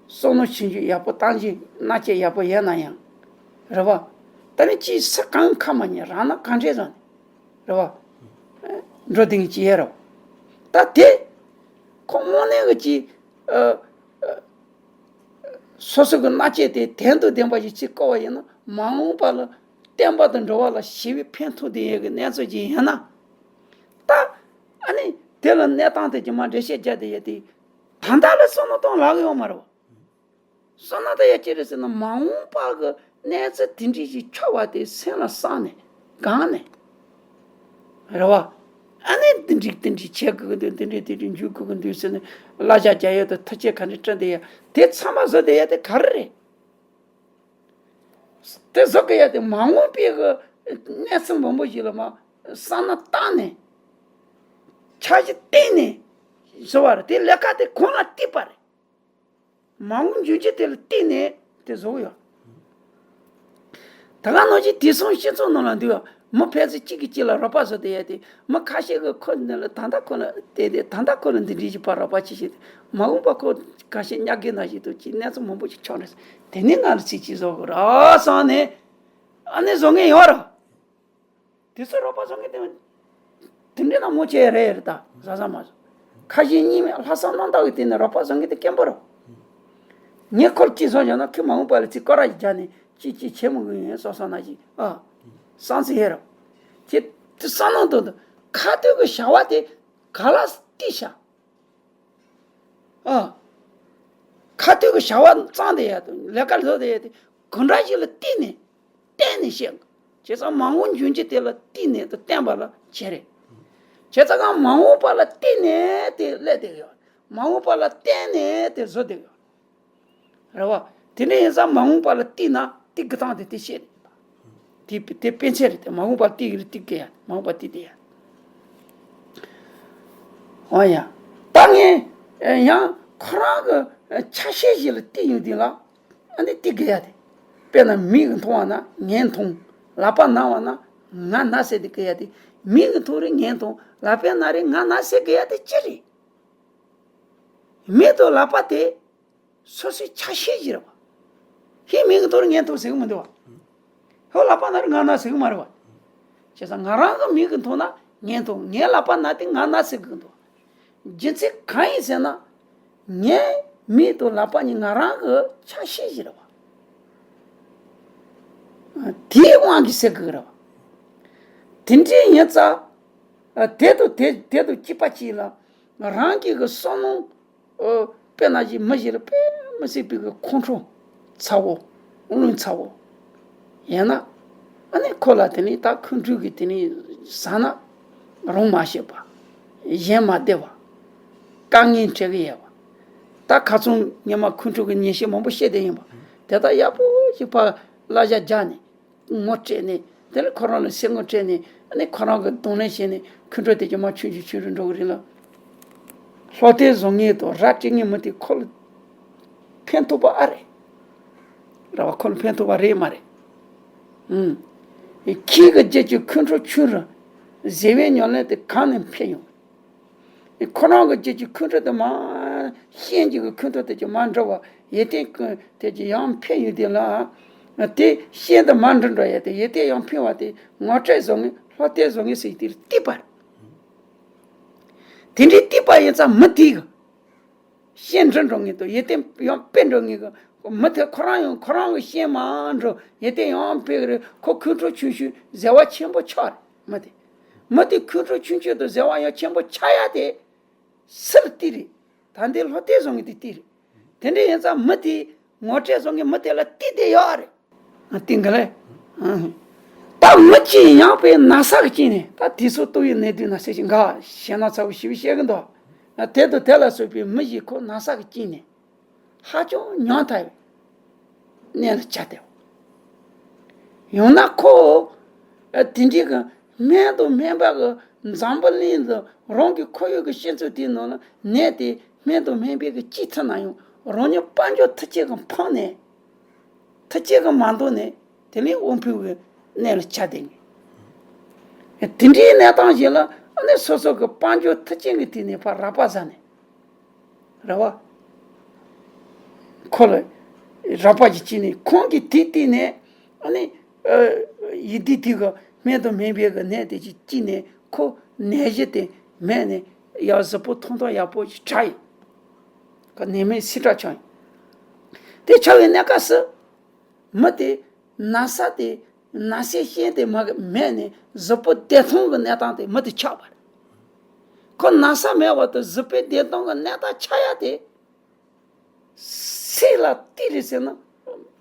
བསམ་བློ་ཆུང་ཆུང་ཡག་པོ་བཏང་རྒྱུ། སྣ་ཆས་ཡག་པོ་ཡོད་ན་ཡང་། རེད་བ། ད་ནི་ཅིག་ས་གང་ཁ་མ་ཉན་རང་ན་གང་འདྲས་བཟོ་ནས། རེད་བ། འགྲོ་དེང་ཅི་ཡས་རེད་བ། ད་དེ་ཁོ་དངོས་གནས་གི་ཅི། ཨ། ཨ། སོ་སོ་གི་སྣ་ཆས་དེ་དོན་དང་ལྡན་པ་ཞིག་ཅིག་བཀོལ་བ་ཡིན་ན། མ་འོངས་པ་ལ་བསྟན་པ་དང་འགྲོ་བ་ལ་ཞི་བའི་ཕན་ཐོགས་ལྡན་ཡས་གི་གནས་ཚུལ་ཅིག་ཡིན་ན། ད་ཨ་ནི་དེ་ལ་གནས་སྟངས་དེ་ཅིག་མ་འགྲེལ་བཤད་རྒྱག་བསྡད་ཡས་དེ། ད་ལྟ་ལ་བསམ་བློ་གཏོང་ལག་ཡོད་མ་རེད་བ། བསམ་ན་ད་ཡ་ཅི་རེད་ཟེར་ན། མ་འོངས་པ་གི་གནས་ཚུལ་དེ་འདྲ་ཞིག་འཁྱོར་བ་དེ་སེམས་ལ་བསམ་ནས་སྒང་ནས། རེད་བ། ཨ་ནི་འདི་འགྲིག་འདི་འགྲིག་བྱེད་དགོས་ཀྱི་འདུག་འདི་འདྲ་འདི་འདྲ་འཇུག་དགོས་ཀྱི་འདུག་ཟེར་ནས་བསླབ་བྱ་རྒྱག་ཡས་དང་ཐུགས་བསྐྱེད་ག་འདྲ་བསྐྲུན་བསྡད་ཡ་དེ་ཚང་མ་བཟོ་བསྡད་ཡ་དེ་ག་རེ་རེད། དེ་བཟོ་དགོས་ཡ་དེ་མ་འོངས་པའི་གི་གནས་ཚུལ་མང་པོ་ཞིག་ལ་མ་བསམ་བློ་བཏང་ནས། འཆར་གཞི་བཏིང་ནས་བཟོ་བ་རེད། དེ་ལས་ཀ་དེ་གང་ལ་བརྟེན་པ་རེད། མ་འོངས་འབྱུང་འགྱུར་དེ་ལ་བརྟེན་ནས་དེ་བཟོ་གི་ཡོད། ད་ག་ནང་བཞིན་དེང་སང་སྤྱི་ཚོགས་ནང་ལ་འདུག་ཡ། མི་ཕལ་ཆེར་གཅིག་གིས་གཅིག་ལ་རོགས་པ་བཟོ་བསྡད་ཡ་དེ། མི་ཁ་ཤས་ཀྱིས་ཁོ་འདི་ལ་ད་ལྟ་ཁོ་ལ་དེ་དེ་ད་ལྟ་ཁོ་ལ་འདི་འདྲའི་ཞིག་ཕར་རོགས་པ་བྱེད་བཞིན། མ་འོངས་པ་ཁོ་ཁ་ཤས་གཉའ་རྒན་ནང་བཞིན་དུ་ཅིག་གནས་ཚུལ་མང་པོ་ཞིག་འཁྱོངས་རེད། དེ་ནས་ང་ལ་ཚིག་གཅིག་བཟོ་དགོས་ར་བསམ་ནས། ཨ་ནི་བཟོ་མཁན་ཡོད་ར། དེ་ཚོ་རོགས་པ་བཟོ་མཁན་དེ་དེ་འདྲའི་ནང་མོ་ཆེ་རེད་རེད། ད་བཟའ་ཟ་མ་བཟོ། ཁ་ཞེ་གཉིས་མེད་ལྷག་བསམ་རྣམ་དག་གི་སྟེང་ནས་རོགས་པ་བཟོ་མཁན་དེ་དཀོན་པོ་རེད། ངས་ཁོར་གཅིག་བཟོ་བྱུང་ན་ཁོས་མ་འོངས་པ་ལ་ཅིག་སྐོར་ར་ཞིག་རྒྱག་ནས་ཅིག་ཅིག་བྱེད་མི་དགོས་ཡིན་བསམ་བསམ་ན་ཞིག་ཨ། བསམ་ཚུལ་ཡོད་རེད། ཁྱེད་དེ་བསམ་བློ་གཏོང་དང་། ཁ་ཐུག་གི་བྱ་བ་དེ་ག་ལ་བརྟེན་བྱ། ཨ། ཁ་ཐུག་གི་བྱ་བ་བརྩམས་བསྡད་ཡ་དང་ལས་ཀ་བཟོ་བསྡད་ཡ་དེ་གང་འདྲ་ཞིག་ལ་བརྟེན་ནས་བརྟེན་ནས་བཤད། བྱས་ཙང་མ་འོངས་འབྱུང་འགྱུར་དེ་ལ་བརྟེན་ནས་དང་བརྟེན་པ་ལ་བྱེད་རེད། བྱས་ཙང་མ་འོངས་པ་ལ་བརྟེན་ནས་དེ་སླེབས་བསྡད་ཡོད། མ་འོངས་པ་ལ་བརྟེན་ནས་དེ་བཟོ་བསྡད་ཡོད། རེད་བ། དེ་འདྲ་ཡིན་ཙང་མ་འོངས་པ་ལ་བརྟེན་ན་ཏིག་གི་སྟངས་དེ་དེ་བཤད་རེད། དེ་དེ་དཔེ་མཚོན་རེད་དེ། མ་འོངས་པ་ལ་བརྟེན་གི་རེད། ཏིག་གི་ཡ་མ་འོངས་པ་བརྟེན་དེ་ཡ། འོ་ཡ། ད་ངས་ཡང་ཁོ་རང་གི་ཆ་ཤས་ཤིག་ལ་བལྟས་ཡོང་དུས་ལ། ཨ་ནི་ཏིག་གི་ཡ་དེ། དཔེར་ན་མིག་གིས་མཐོང་བ་ན་ངས་མཐོང་། ལག་པ་ན་བ་ན་ང་ན་ཟེར་དེ་གི་ཡ་དེ། མིག་གིས་མཐོང་རེད་ངས་མཐོང་། ལག་པས་ན་རེད་ང་ན་ཟེར་གི་ཡ་དེ་ཅི་རེད། མིག་དང་ལག་པ་དེ་སོ་སོའི་ཆ་ཤས་ཤིག་རེད་བ། ཧེ་མིག་གིས་མཐོང་རེད་ངས་མཐོང་ཟེར་གི་མི་འདུག་བ། ཧོ་ལག་པ་ན་རེད་ང་ན་ཟེར་གི་མ་རེད་བ། བྱས་ཙང་ང་རང་གི་མིག་གིས་མཐོང་ན་ངས་མཐོང་། ངའི་ལག་པ་ན་དེ་ང་ན་ཟེར་གི་འདུག་རྒྱུ་མཚན་གང་ཡིན་ཟེར་ན། ངའི་མིག་དང་ལག་པ་གཉིས་ང་རང་གི་ཆ་ཤས་ཤིག་རེད་བ། དེའི་དབང་གིས་ཟེར་གི་རེད་བ། དེ་འདྲ་ཡིན་ཙང་། དེ་དང་དེ་དེ་དང་གཅིག་པ་གཅིག་ལ་རང་གི་གི་བསམ་བློ། ཨོ། དཔེར་ན་ཅིག་མི་ཞིག་ལ་དཔེ་མི་སྲིད་པའི་གི་ཁོང་ཁྲོ་ཚ་བོ། རླུང་ཚ་བོ། ཡང་ན། ཨ་ནི་ཁོ་ལ་དེ་ནི་ད་ཁོང་ཁྲོ་གི་དེ་ནི་ཟ་ན་རུང་མ་ཤེས་པ། གཞན་མ་བདེ་བ། དཀའ་ངལ་འཕྲད་གི་ཡོད་པ། ད་ཁ་སང་ཉི་མ་ཁོང་ཁྲོ་གི་ཉེས་ཤད་མང་པོ་བཤད་བསྡད་ཡིན་པ། དེ་དག་ཡག་པོ་ཞིག་ཕར་གླ་ཆ་རྒྱག་ནས། ངོ་སྤྲད་ནས། དེ་ནས་ཁོ་རང་ལ་སེམས་ངོ་སྤྲད་ནས། ཨ་ནི་ཁོ་རང་གི་གདོང་ལེན་བྱས་ནས་ཁོང་ཁྲོ་དེ་ཀྱང་མར་ཆུང་ཆུང་ཆུང་རུ་འགྲོ་གི་རེད་ལ། ལྷོ་གཏེར་བཟོ་མཁན་དང་ར་སྤྲད་མཁན་མི་དེ་ཁོ་ལ་ཕན་ཐོགས་པ་ཨ་རེད། ར་བ་ཁོ་ལ་ཕན་ཐོགས་པ་རེད་མ་རེད། ཨུམ། ཁྱི་གི་རྗེས་ཀྱི་ཁོང་ཁྲོ་ཆུང་རུ། གཟེར་བའི་ཉམས་ལེན་དེ་གང་ནས་འཕེལ་ཡོང་། ཁོ་རང་གི་རྗེས་ཀྱི་ཁོང་ཁྲོ་དེ་མ། གཞན་གྱི་གི་ཁོང་ཁྲོ་དེ་ཀྱང་མ་འགྲོ་བ། ཡིད་བརྟན་ཀུན་དེ་ཀྱང་ཡང་འཕེལ་ཡོང་དུས་ལ། དེ་གཞན་དུ་མ་འགྲོ་འགྲོ་ཡ་དེ་ཡིད་བརྟན་ཡང་འཕེལ་བ་དེ་ངོ་སྤྲོད་བཟོ་ངེས་ལྷོ་གཏེར་བཟོ་ངེས་སུ་ཡིད་བརྟན་ལ་བརྟེན་པ་རེད། དེ་འདྲའི་བརྟེན་པ་ཡིན་ཙང་མི་དེ་གི་གཞན་འགྲོ་འགྲོ་ངེས་དང་ཡིད་བརྟན་ཡང་འཕེལ་འགྲོ་ངེས་གི་མི་དེ་ཁོ་རང་ཡང་ཁོ་རང་གི་གཞན་མ་འགྲོ་ཡིད་བརྟན་ཡང་འཕེལ་གི་རེད། ཁོ་ཁོང་ཁྲོ་ཆུང་ཆུང་གཟེར་བ་ཆེན་པོ་ཆགས་རེད་མི་དེ། མི་དེ་ཁོང་ཁྲོ་ཆུང་ཆུང་དང་བཟོད་པ་ཡང་ཆེན་པོ་ཆགས་ཡ་དེ་སུ་ལ་བལྟས་རེད། ད་འདི་བློ་གཏད་བཟོ་མཁན་དེ་བལྟས་རེད། དེ་འདྲ་ཡིན་ཙང་མི་དེ་ངོ་སྤྲོད་བཟོ་མཁན་མི་དེ་ལ་བལྟས་བསྡད་ཡོད་རེད། ཨ། བལྟས་གི་ལེ། ཨ། ད་མི་གཅིག་ཡང་པའི་ན་ཚ་གི་རྐྱེན་ནས། ད་དུས་ཚོད་ཏོག་ཡིན་ནས་དུས་ན་ཚ་ཞིག་འགའ་ཞེ་ན་ཚ་བོ་ཞིག་བཤད་གི་འདུག་དེ་དང་དེ་ལ་སོགས་པའི་མི་ཞིག་ཁོ་ན་ཚ་གི་རྐྱེན་ནས་ཧ་ཅང་ཉུང་མཐའ་ཡོད། གནས་ལ་ཆགས་བསྡད། ཡང་ན་ཁོ། ཨ། དེ་འདྲའི་གི་སྨན་དང་སྨན་པ་གི་འཛམ་བུ་གླིང་དུ་རང་གི་ཁོར་ཡུག་གི་སྤྱི་ཚོགས་དེའི་ནང་ལ་ནད་དེ་སྨན་དང་སྨན་པས་གི་ཅི་ཐུབ་ན་ཡང་རང་ཉིད་དཔལ་འབྱོར་ཐུགས་ཆེ་གི་ཕངས་ནས། ཐུགས་ཆེ་གི་མ་འདོར་ནས་དེ་ནས་དབུལ་ཕོངས་གི་གནས་ལ་ཆགས་བསྡད་ནས། དེ་འདྲའི་གནས་སྟངས་ཤིག་ལ་ཨ་ནི་སོ་སོ་གི་དཔལ་འབྱོར་ཐུགས་ཆེ་གི་དེ་ནས་ཕར་རག་པ་ཟ་ནས། རེད་བ། ཁོ་ལ་རག་པ་ཅིག་བྱིན་ནས་ཁོང་གིས་དེ་བལྟས་ནས་ཨ་ནི། ཨ། ཡིན་དུས་དེ་གི་སྨན་དང་སྨན་པའི་གི་ནད་དེ་ཅིག་བྱིན་ནས་ཁོ་ནད་གཞི་དེ་མེད་ནས་ཡང་གཟུགས་པོ་ཐང་ཐང་ཡག་པོ་ཅིག་དྲག་ཡོད། ཁོ་ནད་མེད་སེམས་དྲག་ཆགས་ཡོད། དེ་ཆགས་པའི་གནས་སྐབས་སུ་མི་དེ་ན་ཚ་དེ་ན་ཚའི་རྐྱེན་དེ་མ་གི་མེད་ནས་གཟུགས་པོ་བདེ་ཐང་གི་གནས་སྟངས་དེ་མི་དེ་ཆགས་པ་རེད། ཁོ་ན་ཚ་མེད་པ་དང་གཟུགས་པོའི་བདེ་ཐང་གི་གནས་སྟངས་ཆགས་ཡ་དེ། སུ་ལ་བལྟས་རེད་ཟེར་ན།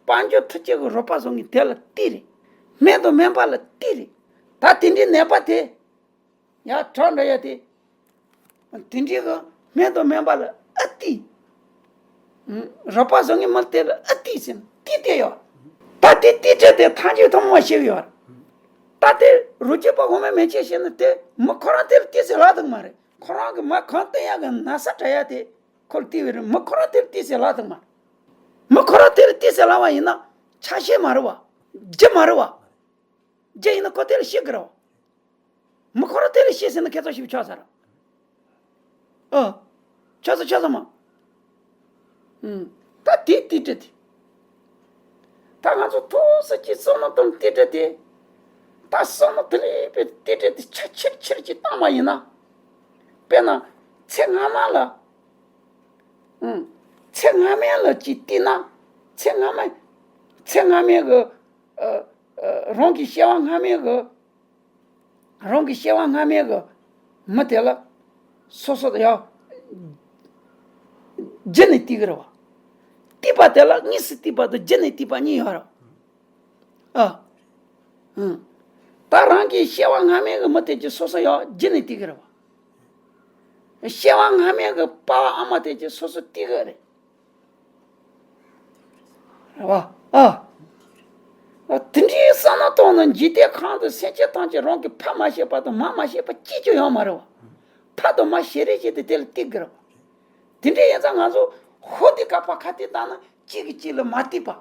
དཔལ་འབྱོར་ཐུགས་ཆེ་གི་རོགས་པ་བཟོ་མཁན་དེ་ལ་བལྟས་རེད། སྨན་དང་སྨན་པ་ལ་བལྟས་རེད། ད་དེ་འདྲའི་ནད་པ་དེ། ཡར་དྲག་འགྲོ་ཡ་དེ། དེ་འདྲའི་གི་སྨན་དང་སྨན་པ་ལ་ཨ་བལྟས། རོགས་པ་བཟོ་མཁན་མི་དེ་ལ་ཨ་བལྟས་ཟེར་ན་བལྟས་བསྡད་ཡོད། ད་དེ་བལྟས་བསྡད་དེ་ཐམས་ཅད་ཐུན་མོང་མ་ཤེས་ཡོད། ད་དེ་རོ་སྐྱེས་པ་འོ་མའི་མེ་ལྕེ་ཤེས་ན་དེ་མི་ཁོ་རང་དེ་ལ་བལྟས་ཟེར་ལབ་ཐུབ་མ་རེད། ཁོ་རང་གི་མ་གང་བལྟས་ཡ་གི་ན་ཚ་དྲག་ཡ་དེ། ཁོ་ལ་བལྟས་པའི་རིང་མི་ཁོ་རང་དེར་བལྟས་ཟེར་ལབ་ཐུབ་མ། མི་ཁོ་རང་དེར་བལྟས་ཟེར་ལབ་པ་ཡིན་ན་ཆ་ཤས་མ་རེད་བ། རྒྱུ་མ་རེད་བ། རྒྱུ་ཡིན་ན་ཁོ་དེར་ཤེས་དགོས་རེད་བ། མི་ཁོ་རང་དེར་ཤེས་ཟེར་ན་ཁྱེད་ཚོ་ཞིག་ཆོག་ས་རེད། ཨ། ཆོག་ས་ཆོག་ས་མ། ཨུམ། ད་དེ་དེ་འདྲ་དེ། ད་ང་ཚོ་ཐུགས་སུ་ཅིག་བསམ་བློ་གཏོང་དེ་འདྲ་དེ། ད་བསམ་བློ་དེ་ལས་པའི་དེ་འདྲ་དེ་ཆ་ཆེར་ཆེར་ཅིག་བཏང་བ་ཡིན་ན། དཔེར་ན། ཚེ་སྔ་མ་ལ། ཨུམ། ཚེ་སྔ་མའི་ལ་ཅིག་བལྟས་ན། ཚེ་སྔ་མ། ཚེ་སྔ་མའི་གི། ཨ། ཨ། རང་གི་སྐྱེ་བ་སྔ་མའི་གི། རང་གི་སྐྱེ་བ་སྔ་མའི་གི་མི་དེ་ལ་སོ་སོ་ཡང་རྒྱུ་ནས་བལྟས་ཀྱི་རེད་བ། བལྟས་པ་དེ་ལ་དངོས་སུ་བལྟས་པ་དང་རྒྱུ་ནས་བལྟས་པ་གཉིས་ཡོད་རེད་བ། ཨ། ཨང་། ད་རང་གི་སྐྱེ་བ་སྔ་མའི་གི་མི་དེ་ཀྱི་སོ་སོ་ཡང་རྒྱུ་ནས་བལྟས་ཀྱི་རེད་བ། སྐྱེ་བ་སྔ་མའི་གི་པ་ཕ་ཨ་མ་དེ་ཀྱི་སོ་སོ་བལྟས་ཀྱི་རེད། རེད་བ། ཨ། ཨ། དེ་འདྲའི་བསམ་བློ་གཏོང་ན་འཇིག་རྟེན་ཁམས་དུ་སེམས་ཅན་ཐམས་ཅད་རང་གི་ཕ་མ་ཤེས་པ་དང་མ་མ་ཤེས་པ་གཅིག་ཀྱང་ཡོད་མ་རེད་བ། ཕ་དང་མ་ཞེ་རེ་བྱས་ཏེ་དེ་ལ་བལྟས་ཀྱི་རེད་བ། དེ་འདྲ་ཡིན་ཙང་ང་ཚོ་ཧོ་དེ་ཀ་ཕ་ཁ་གཏད་བཏང་ན་གཅིག་གིས་གཅིག་ལ་མ་བལྟས་པ།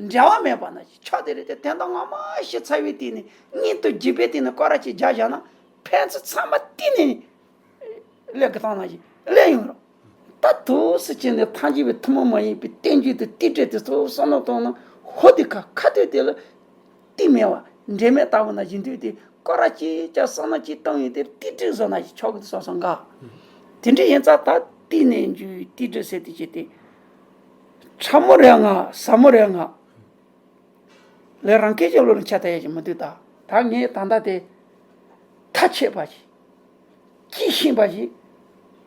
འབྲེལ་བ་མེད་པ་ན་ཆོག་དེ་རེད་དེ། དོན་དག་ངོ་མ་ཤེས་ཚར་བའི་དུས་ནས་གཉེན་དང་རྒྱུད་པའི་སྟེང་ནས་སྐོར་ར་ཅིག་རྒྱག་བཞག་ན་ཕན་ཚུན་ཚང་མ་བལྟས་ནས། ཀླད་ཀྱི་སྟེང་ན་ཞིག་ཀླད་ཡོང་རོགས། ད་དུས་སུ་ཅི་ནས་ཐམས་ཅད་པའི་ཐུན་མོང་མ་ཡིན་པའི་བསྟན་བཅོས་དེ་ཏི་ཏྲ་དེ་ཚོ་བསམ་བློ་གཏོང་ན་ཧོ་དེ་ཁ་ཁ་ཐོད་དེ་ལ་ཏི་མེད་བ་འབྲེལ་མེད་ལྟ་བུ་ན་བཞིན་དུས་དེ་སྐོར་ར་ཅིག་ཀྱང་བསམ་བློ་ཅིག་གཏོང་ཡོང་དེ་ཏི་ཏྲ་བཟོ་ན་ཞིག་ཆོག་གི་སོ་སོ་འགའ། དེ་འདྲ་ཡིན་ཙང་ད་ཏི་ནས་འཇུས་ཏི་ཏྲ་ཟེར་དེ་ཅི་སྟེ། ཁྲ་མོ་རེད་ང་ཟ་མོ་རེད་ང་། ལས་རང་སྐད་ཀྱི་བློ་ལ་འཆར་ཐུབ་ཡ་ཞིག་མི་འདུག་ད་ད་ངས་ད་ལྟ་དེ་ཐག་ཆད་པ་ཞིག་ཅི་ཤེས་པ་ཞིག་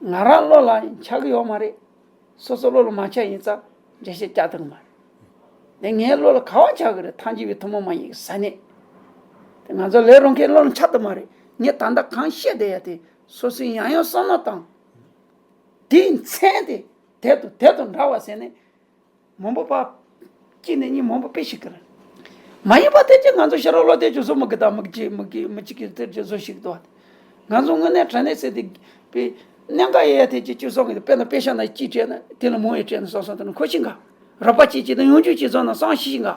ང་རང་བློ་ལ་འཆར་གི་ཡོད་མ་རེད། སོ་སོ་བློ་ལ་མ་འཆར་ཡིན་ཙང་འགྲེལ་བཤད་རྒྱག་ཐུབ་གི་མ་རེད། དེ་ངའི་བློ་ལ་ག་བ་འཆར་གི་རེད། ཐམས་ཅད་པའི་ཐུན་མོང་མ་ཡིན་གི་ཟ་ནས། དེ་ང་ཚོ་ལས་རང་སྐད་བློ་ལ་འཆར་ཐུབ་མ་རེད། ངས་ད་ལྟ་གང་བཤད་བསྡད་ཡ་དེ་སོ་སོས་ཡང་ཡང་བསམ་བློ་བཏང་། དེའི་མཚན་དེ་དེ་དང་དེ་དང་འདྲ་བ་ཟེར་ནས། མང་པོ་པ། གཅིག་ནས་གཉིས་མང་པོ་དཔེ་ཤེས་ཀྱི་རེད། མ་ཡིན་པ་དེ་ཅི་ང་ཚོ་ཕྱི་རོལ་བློ་དེ་ཅི་བཟོ་མི་དགོས་ད་མི་གཅིག་མི་གཅིག་མི་གཅིག་གིས་དེ་ཅི་བཟོ་ཤེས་ཀྱི་འདུག་ང་ཚོ་དངོས་གནས་དྲང་གནས་ཟེར་དེ་པའི་གནད་འགག་ཡ་ཡ་དེ་ཅི་ཅི་བཟོ་གི་འདུག་དཔེར་ན་དཔེ་ཆ་ན་གཅིག་སྤྲད་ན་དེ་ལ་མང་བའི་སྤྲད་ན་སོ་སོ་དེ་ན་ཁོ་ཤེས་ག་རོགས་པ་གཅིག་གཅིག་དང་ཡོང་རྒྱུ་གཅིག་བཟོ་ན་སང་ཤེས་ཤེས་ག་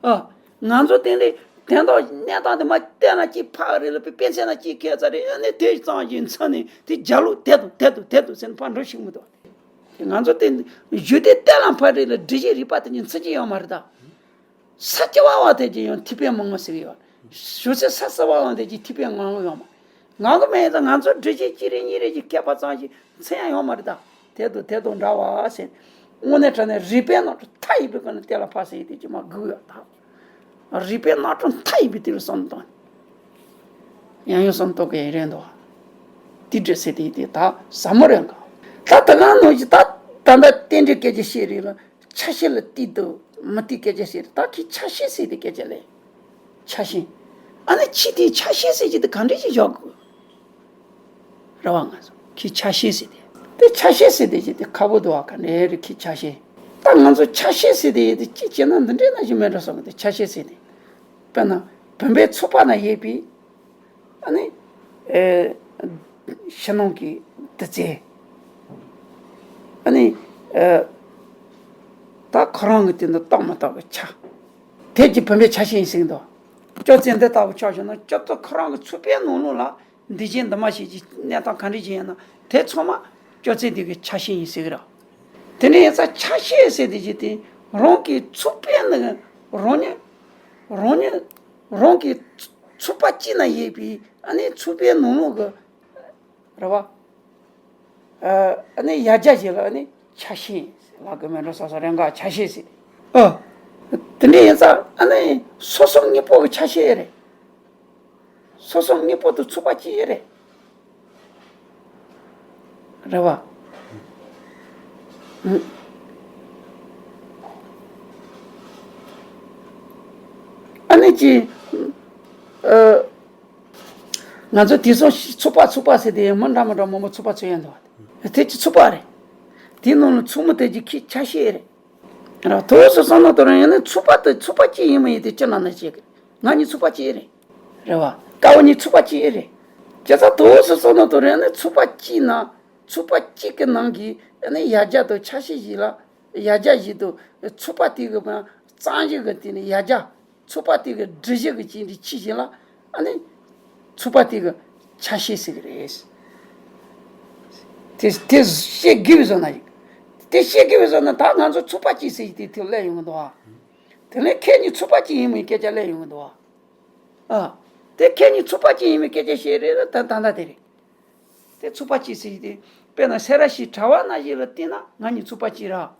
ཨ། ང་ཚོ་དེ་འདྲའི་དོན་དག་གནས་སྟངས་དེ་མ་བལྟས་ན་གཅིག་ཕ་རེད་ལ་པའི་དཔེ་ཆ་ན་གཅིག་ཁྱད་མཚར་རེད། ཨ་ནི་དེ་ཙང་གི་མཚོན་ནས་དེ་རྒྱ་ལུགས་དེ་དང་དེ་དང་དེ་དང་ཟེར་ན་ཕར་འགྲོ་ཤེས་མི་འདུག་ང་ཚོ་དེ་གཞུག་དེ་གཏན་ལ་ཕབ་རེད་ལ་སྒྲིག་གཞི་རིག་པ་དེ་གཉིས་ཚིག་གཅིག་ཡོད་མ་རེད་ད། ས་སྐྱ་བ་བ་དེ་གྱིས་ཡང་ཐིགས་པའི་མང་བོ་ཟེར་གྱི་ཡོད། ཞུ་ཚེ་ས་སི་བ་བ་དེ་གྱིས་ཐིགས་པའི་མང་བོ་ཡོད་མ། ང་གི་མེད་ད་ང་ཚོ་སྒྲིག་གཞི་གཅིག་རེ་གཉིས་རེ་གྱིས་ཁྱད་པར་ཙམ་ཞིག་མཚན་ཡང་ཡོད་མ་རེད་ད། དེ་དང་དེ་དང་འདྲ་བ་ཟེར། དངོས་གནས་དྲང་གནས་རིག་པའི་གནམ་གྲུ་མཐའ་ཡས་པའི་སྒོ་ནས་གཏན་ལ་ཕབ་ཟེར་ཡས་དེ་ཅི་མ་སྒུག་ཡོད་ད། རིག་པའི་གནམ་གྲུ་མཐའ་ཡས་པའི་དེ་རུ་བསམ་བཏང་། ཡང་ཡང་བསམ་བློ་གཏོང་གི་ཡིན་རེད་འདུག་དེ་འདྲ་ཟེར་དེ་དེ་ད་ཟབ་མོ་རེད་འགའ། ད་ད་ག་ནང་བཞིན་ད་ད་ལྟ་རྟེན་འབྲེལ་སྐད་ཆ་བཤད་རེད་ལ། ཆ་ཤས་ལ་བལྟས་འདུག་མི་བལྟས་སྐད་ཆ་བཤད་རེད། ད་ཁྱི་ཆ་ཤས་ཟེར་དེ་སྐད་ཆ་ལས། ཆ་ཤས། ཨ་ནི་ཁྱི་དེ་ཆ་ཤས་ཟེར་གྱི་དེ་ག་འདྲ་ཞིག་བཞག་དགོས། རེད་བ། ང་ཚོ་ཁྱི་ཆ་ཤས་ཟེར་དེ། དེ་ཆ་ཤས་ཟེར་དེ་ཅི་དེ་ཁ་བོ་དུ་བ་ག་འདྲ་རེད་ཁྱི་ཆ་ཤས། ད་ང་ཚོ་ཆ་ཤས་ཟེར་དེ་ཡོད་དེ་ཅི་བྱས་ན་འདི་འདྲས་ན་ཞིག་མེད་འགྲོ་སོང་གི་དེ་ཆ་ཤས་ཟེར་དེ། དཔེར་ན་བུམ་པའི་ཚུགས་པ་ན་ཡོད་པའི། ཨ་ནི། ཨེ། ཕྱི་ནང་གི་བདུད་རྩི། ཨ་ནི། ཨེ། ད་ཁོ་རང་གི་དེ་འདི་རྟག་མི་རྟག་གི་ཆ། དེ་ཀྱི་བུམ་པའི་ཆ་ཤས་ཡིན་ཟེར་གི་འདུག་སྐྱོ་ཚད་འདི་ལྟ་བུ་ཆགས་བྱུང་ན་སྐྱོ་ཚད་ཁོ་རང་གི་ཚུགས་པའི་ནང་ལོགས་ལ་འདི་བཞིན་འདི་མ་ཞིག་གི་གནས་སྟངས་ག་འདྲ་ཞིག་ཡིན་ན་དེ་ཚང་མ་སྐྱོ་ཚད་འདི་གི་ཆ་ཤས་ཡིན་ཟེར་གི་རེད། དེ་འདྲ་ཡིན་ཙང་ཆ་ཤས་ཟེར་དེ་ཅི་དེ་རང་གི་ཚུགས་པའི་ནང་རང་ཉིད་རང་ཉིད་རང་གི་ཚུགས་པ་གཅིག་ན་ཡོད་པའི་ཨ་ནི་ཚུགས་པའི་ནང་ལོགས་ཀྱི་རེད་བ། ཨ་ནི་ཡ་བརྒྱ་ཞིག་ལ་ཨ་ནི་ཆ་ཤས་ལབ་གི་མེད་འགྲོ་སོ་སོ་རེ་འགའ་ཆ་ཤས་ཟེར། ཨ། དེ་འདྲ་ཡིན་ཙང་ཨ་ནི་སོ་སོ་གཉིས་པོ་གི་ཆ་ཤས་རེད། སོ་སོ་གཉིས་པོ་དུ་ཚུགས་པ་གཅིག་རེད། རེད་བ། ཨ་ནི་ཅི། ཨ། ང་ཚོ་དེང་སང་ཚུགས་པ་ཚུགས་པ་ཟེར་དེ་མི་འདྲ་མི་འདྲ་མང་པོ་ཚུགས་པ་ཚུགས་ཡ་འདུག་བ། དེ་ཅི་ཚུགས་པ་རེད། དེའི་ནང་ལ་ཚུགས་མི་དེ་ཅི་ཁྱི་ཆ་ཤས་རེད། རེད་བ། དུས་སུ་བསམ་བློ་གཏོང་རན་ཡང་ན་ཚུགས་པ་དེ་ཚུགས་པ་གཅིག་ཡིན་མི་ཡིན་དེ་ཅི་ན་ན་བྱེད་གི། ང་གཉིས་ཚུགས་པ་གཅིག་རེད། རེད་བ། ཀ་བོ་གཉིས་ཚུགས་པ་གཅིག་རེད། བྱས་ཙང་དུས་སུ་བསམ་བློ་གཏོང་རན་ཡང་ན་ཚུགས་པ་གཅིག་ན་ཚུགས་པ་གཅིག་གི་ནང་གི་ཨ་ནི་ཡ་བརྒྱ་དང་ཆ་ཤས་ཤིག་ལ་ཡ་བརྒྱ་ཞིག་དང་ཚུགས་པ་དེ་གི་མ་གཙང་ཞིག་གི་དེ་ནི་ཡ་བརྒྱ། ཚུགས་པ་དེ་གི་སྒྲིལ་གཞི་གི་ཅིག་འདི་ཕྱི་བཞིན་ལ་ཨ་ནི་ཚུགས་པ་དེ་གི་ཆ་ཤས་ཟེར་གི་རེད། དེ་དེ་བཤད་དགོས་པའི་བཟོ་ན་ཡིན། དེ་བཤད་དགོས་པའི་བཟོ་ན་ད་ང་ཚོ་ཚུགས་པ་གཅིག་ཟེར་གྱི་དེ་དེ་སླེབས་ཡོང་གི་འདུག་ཨ། དེ་ནས་ཁྱེད་གཉིས་ཚུགས་པ་གཅིག་ཡིན་མིན་སྐད་ཆ་སླེབས་ཡོང་གི་འདུག་ཨ། ཨ། དེ་ཁྱེད་གཉིས་ཚུགས་པ་གཅིག་ཡིན་མིན་སྐད་ཆ་བཤད་རེད་ད་ད་ལྟ་དེ་རེད། དེ་ཚུགས་པ་གཅིག་ཟེར་གྱི་དེ། དཔེར་ན་སེ་ར་བྱེས་གྲྭ་པ་ན་བཞིན་ལ་བལྟས་ན་ང་གཉིས་ཚུགས་པ་གཅིག་ར།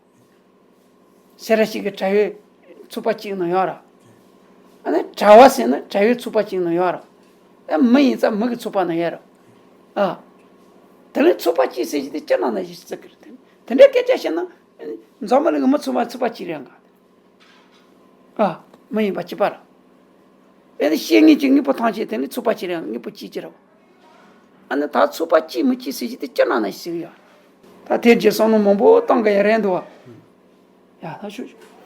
སེ་ར་བྱེས་ཀྱི་གྲྭ་ཡོད་ཚུགས་པ་གཅིག་ནང་ཡོད་ར། ཨ་ནི་གྲྭ་པ་ཟེར་ན་གྲྭ་ཡོད་ཚུགས་པ་གཅིག་ནང་ཡོད་ར། ཨ་མི་ཡིན་ཙང་མི་གི་ཚུགས་པ་ནང་ཡོད་ར། ཨ། དེ་ནས་ཚུགས་པ་གཅིག་ཟེར་གྱི་དེ་ཅི་ན་ན་བཞིན་ཟེར་གི་རེད། དེ་འདྲའི་སྐད་ཆ་བཤད་ན། འཛམ་བུ་གླིང་གི་མི་ཚང་མ་ཚུགས་པ་གཅིག་རེད་འགའ། ཨ། མི་ཡིན་པ་གཅིག་པ་ར། ཨེ་ནི་བཤད་ངེས་ཀྱི་དངོས་པོ་ཐམས་ཅད་དེ་ནི་ཚུགས་པ་གཅིག་རེད་དངོས་པོ་གཅིག་གཅིག་རེད། ཨ་ནི་ད་ཚུགས་པ་གཅིག་མི་གཅིག་ཟེར་གྱི་དེ་ཅི་ན་ན་ཞིག་ཟེར་གི་ཡོད། ད་དེ་རྗེས་བསམ་བློ་མང་པོ་བཏང་གི་ཡ་རན་འདུག་བ། ཡ་ད་ཤོད་ཤོད།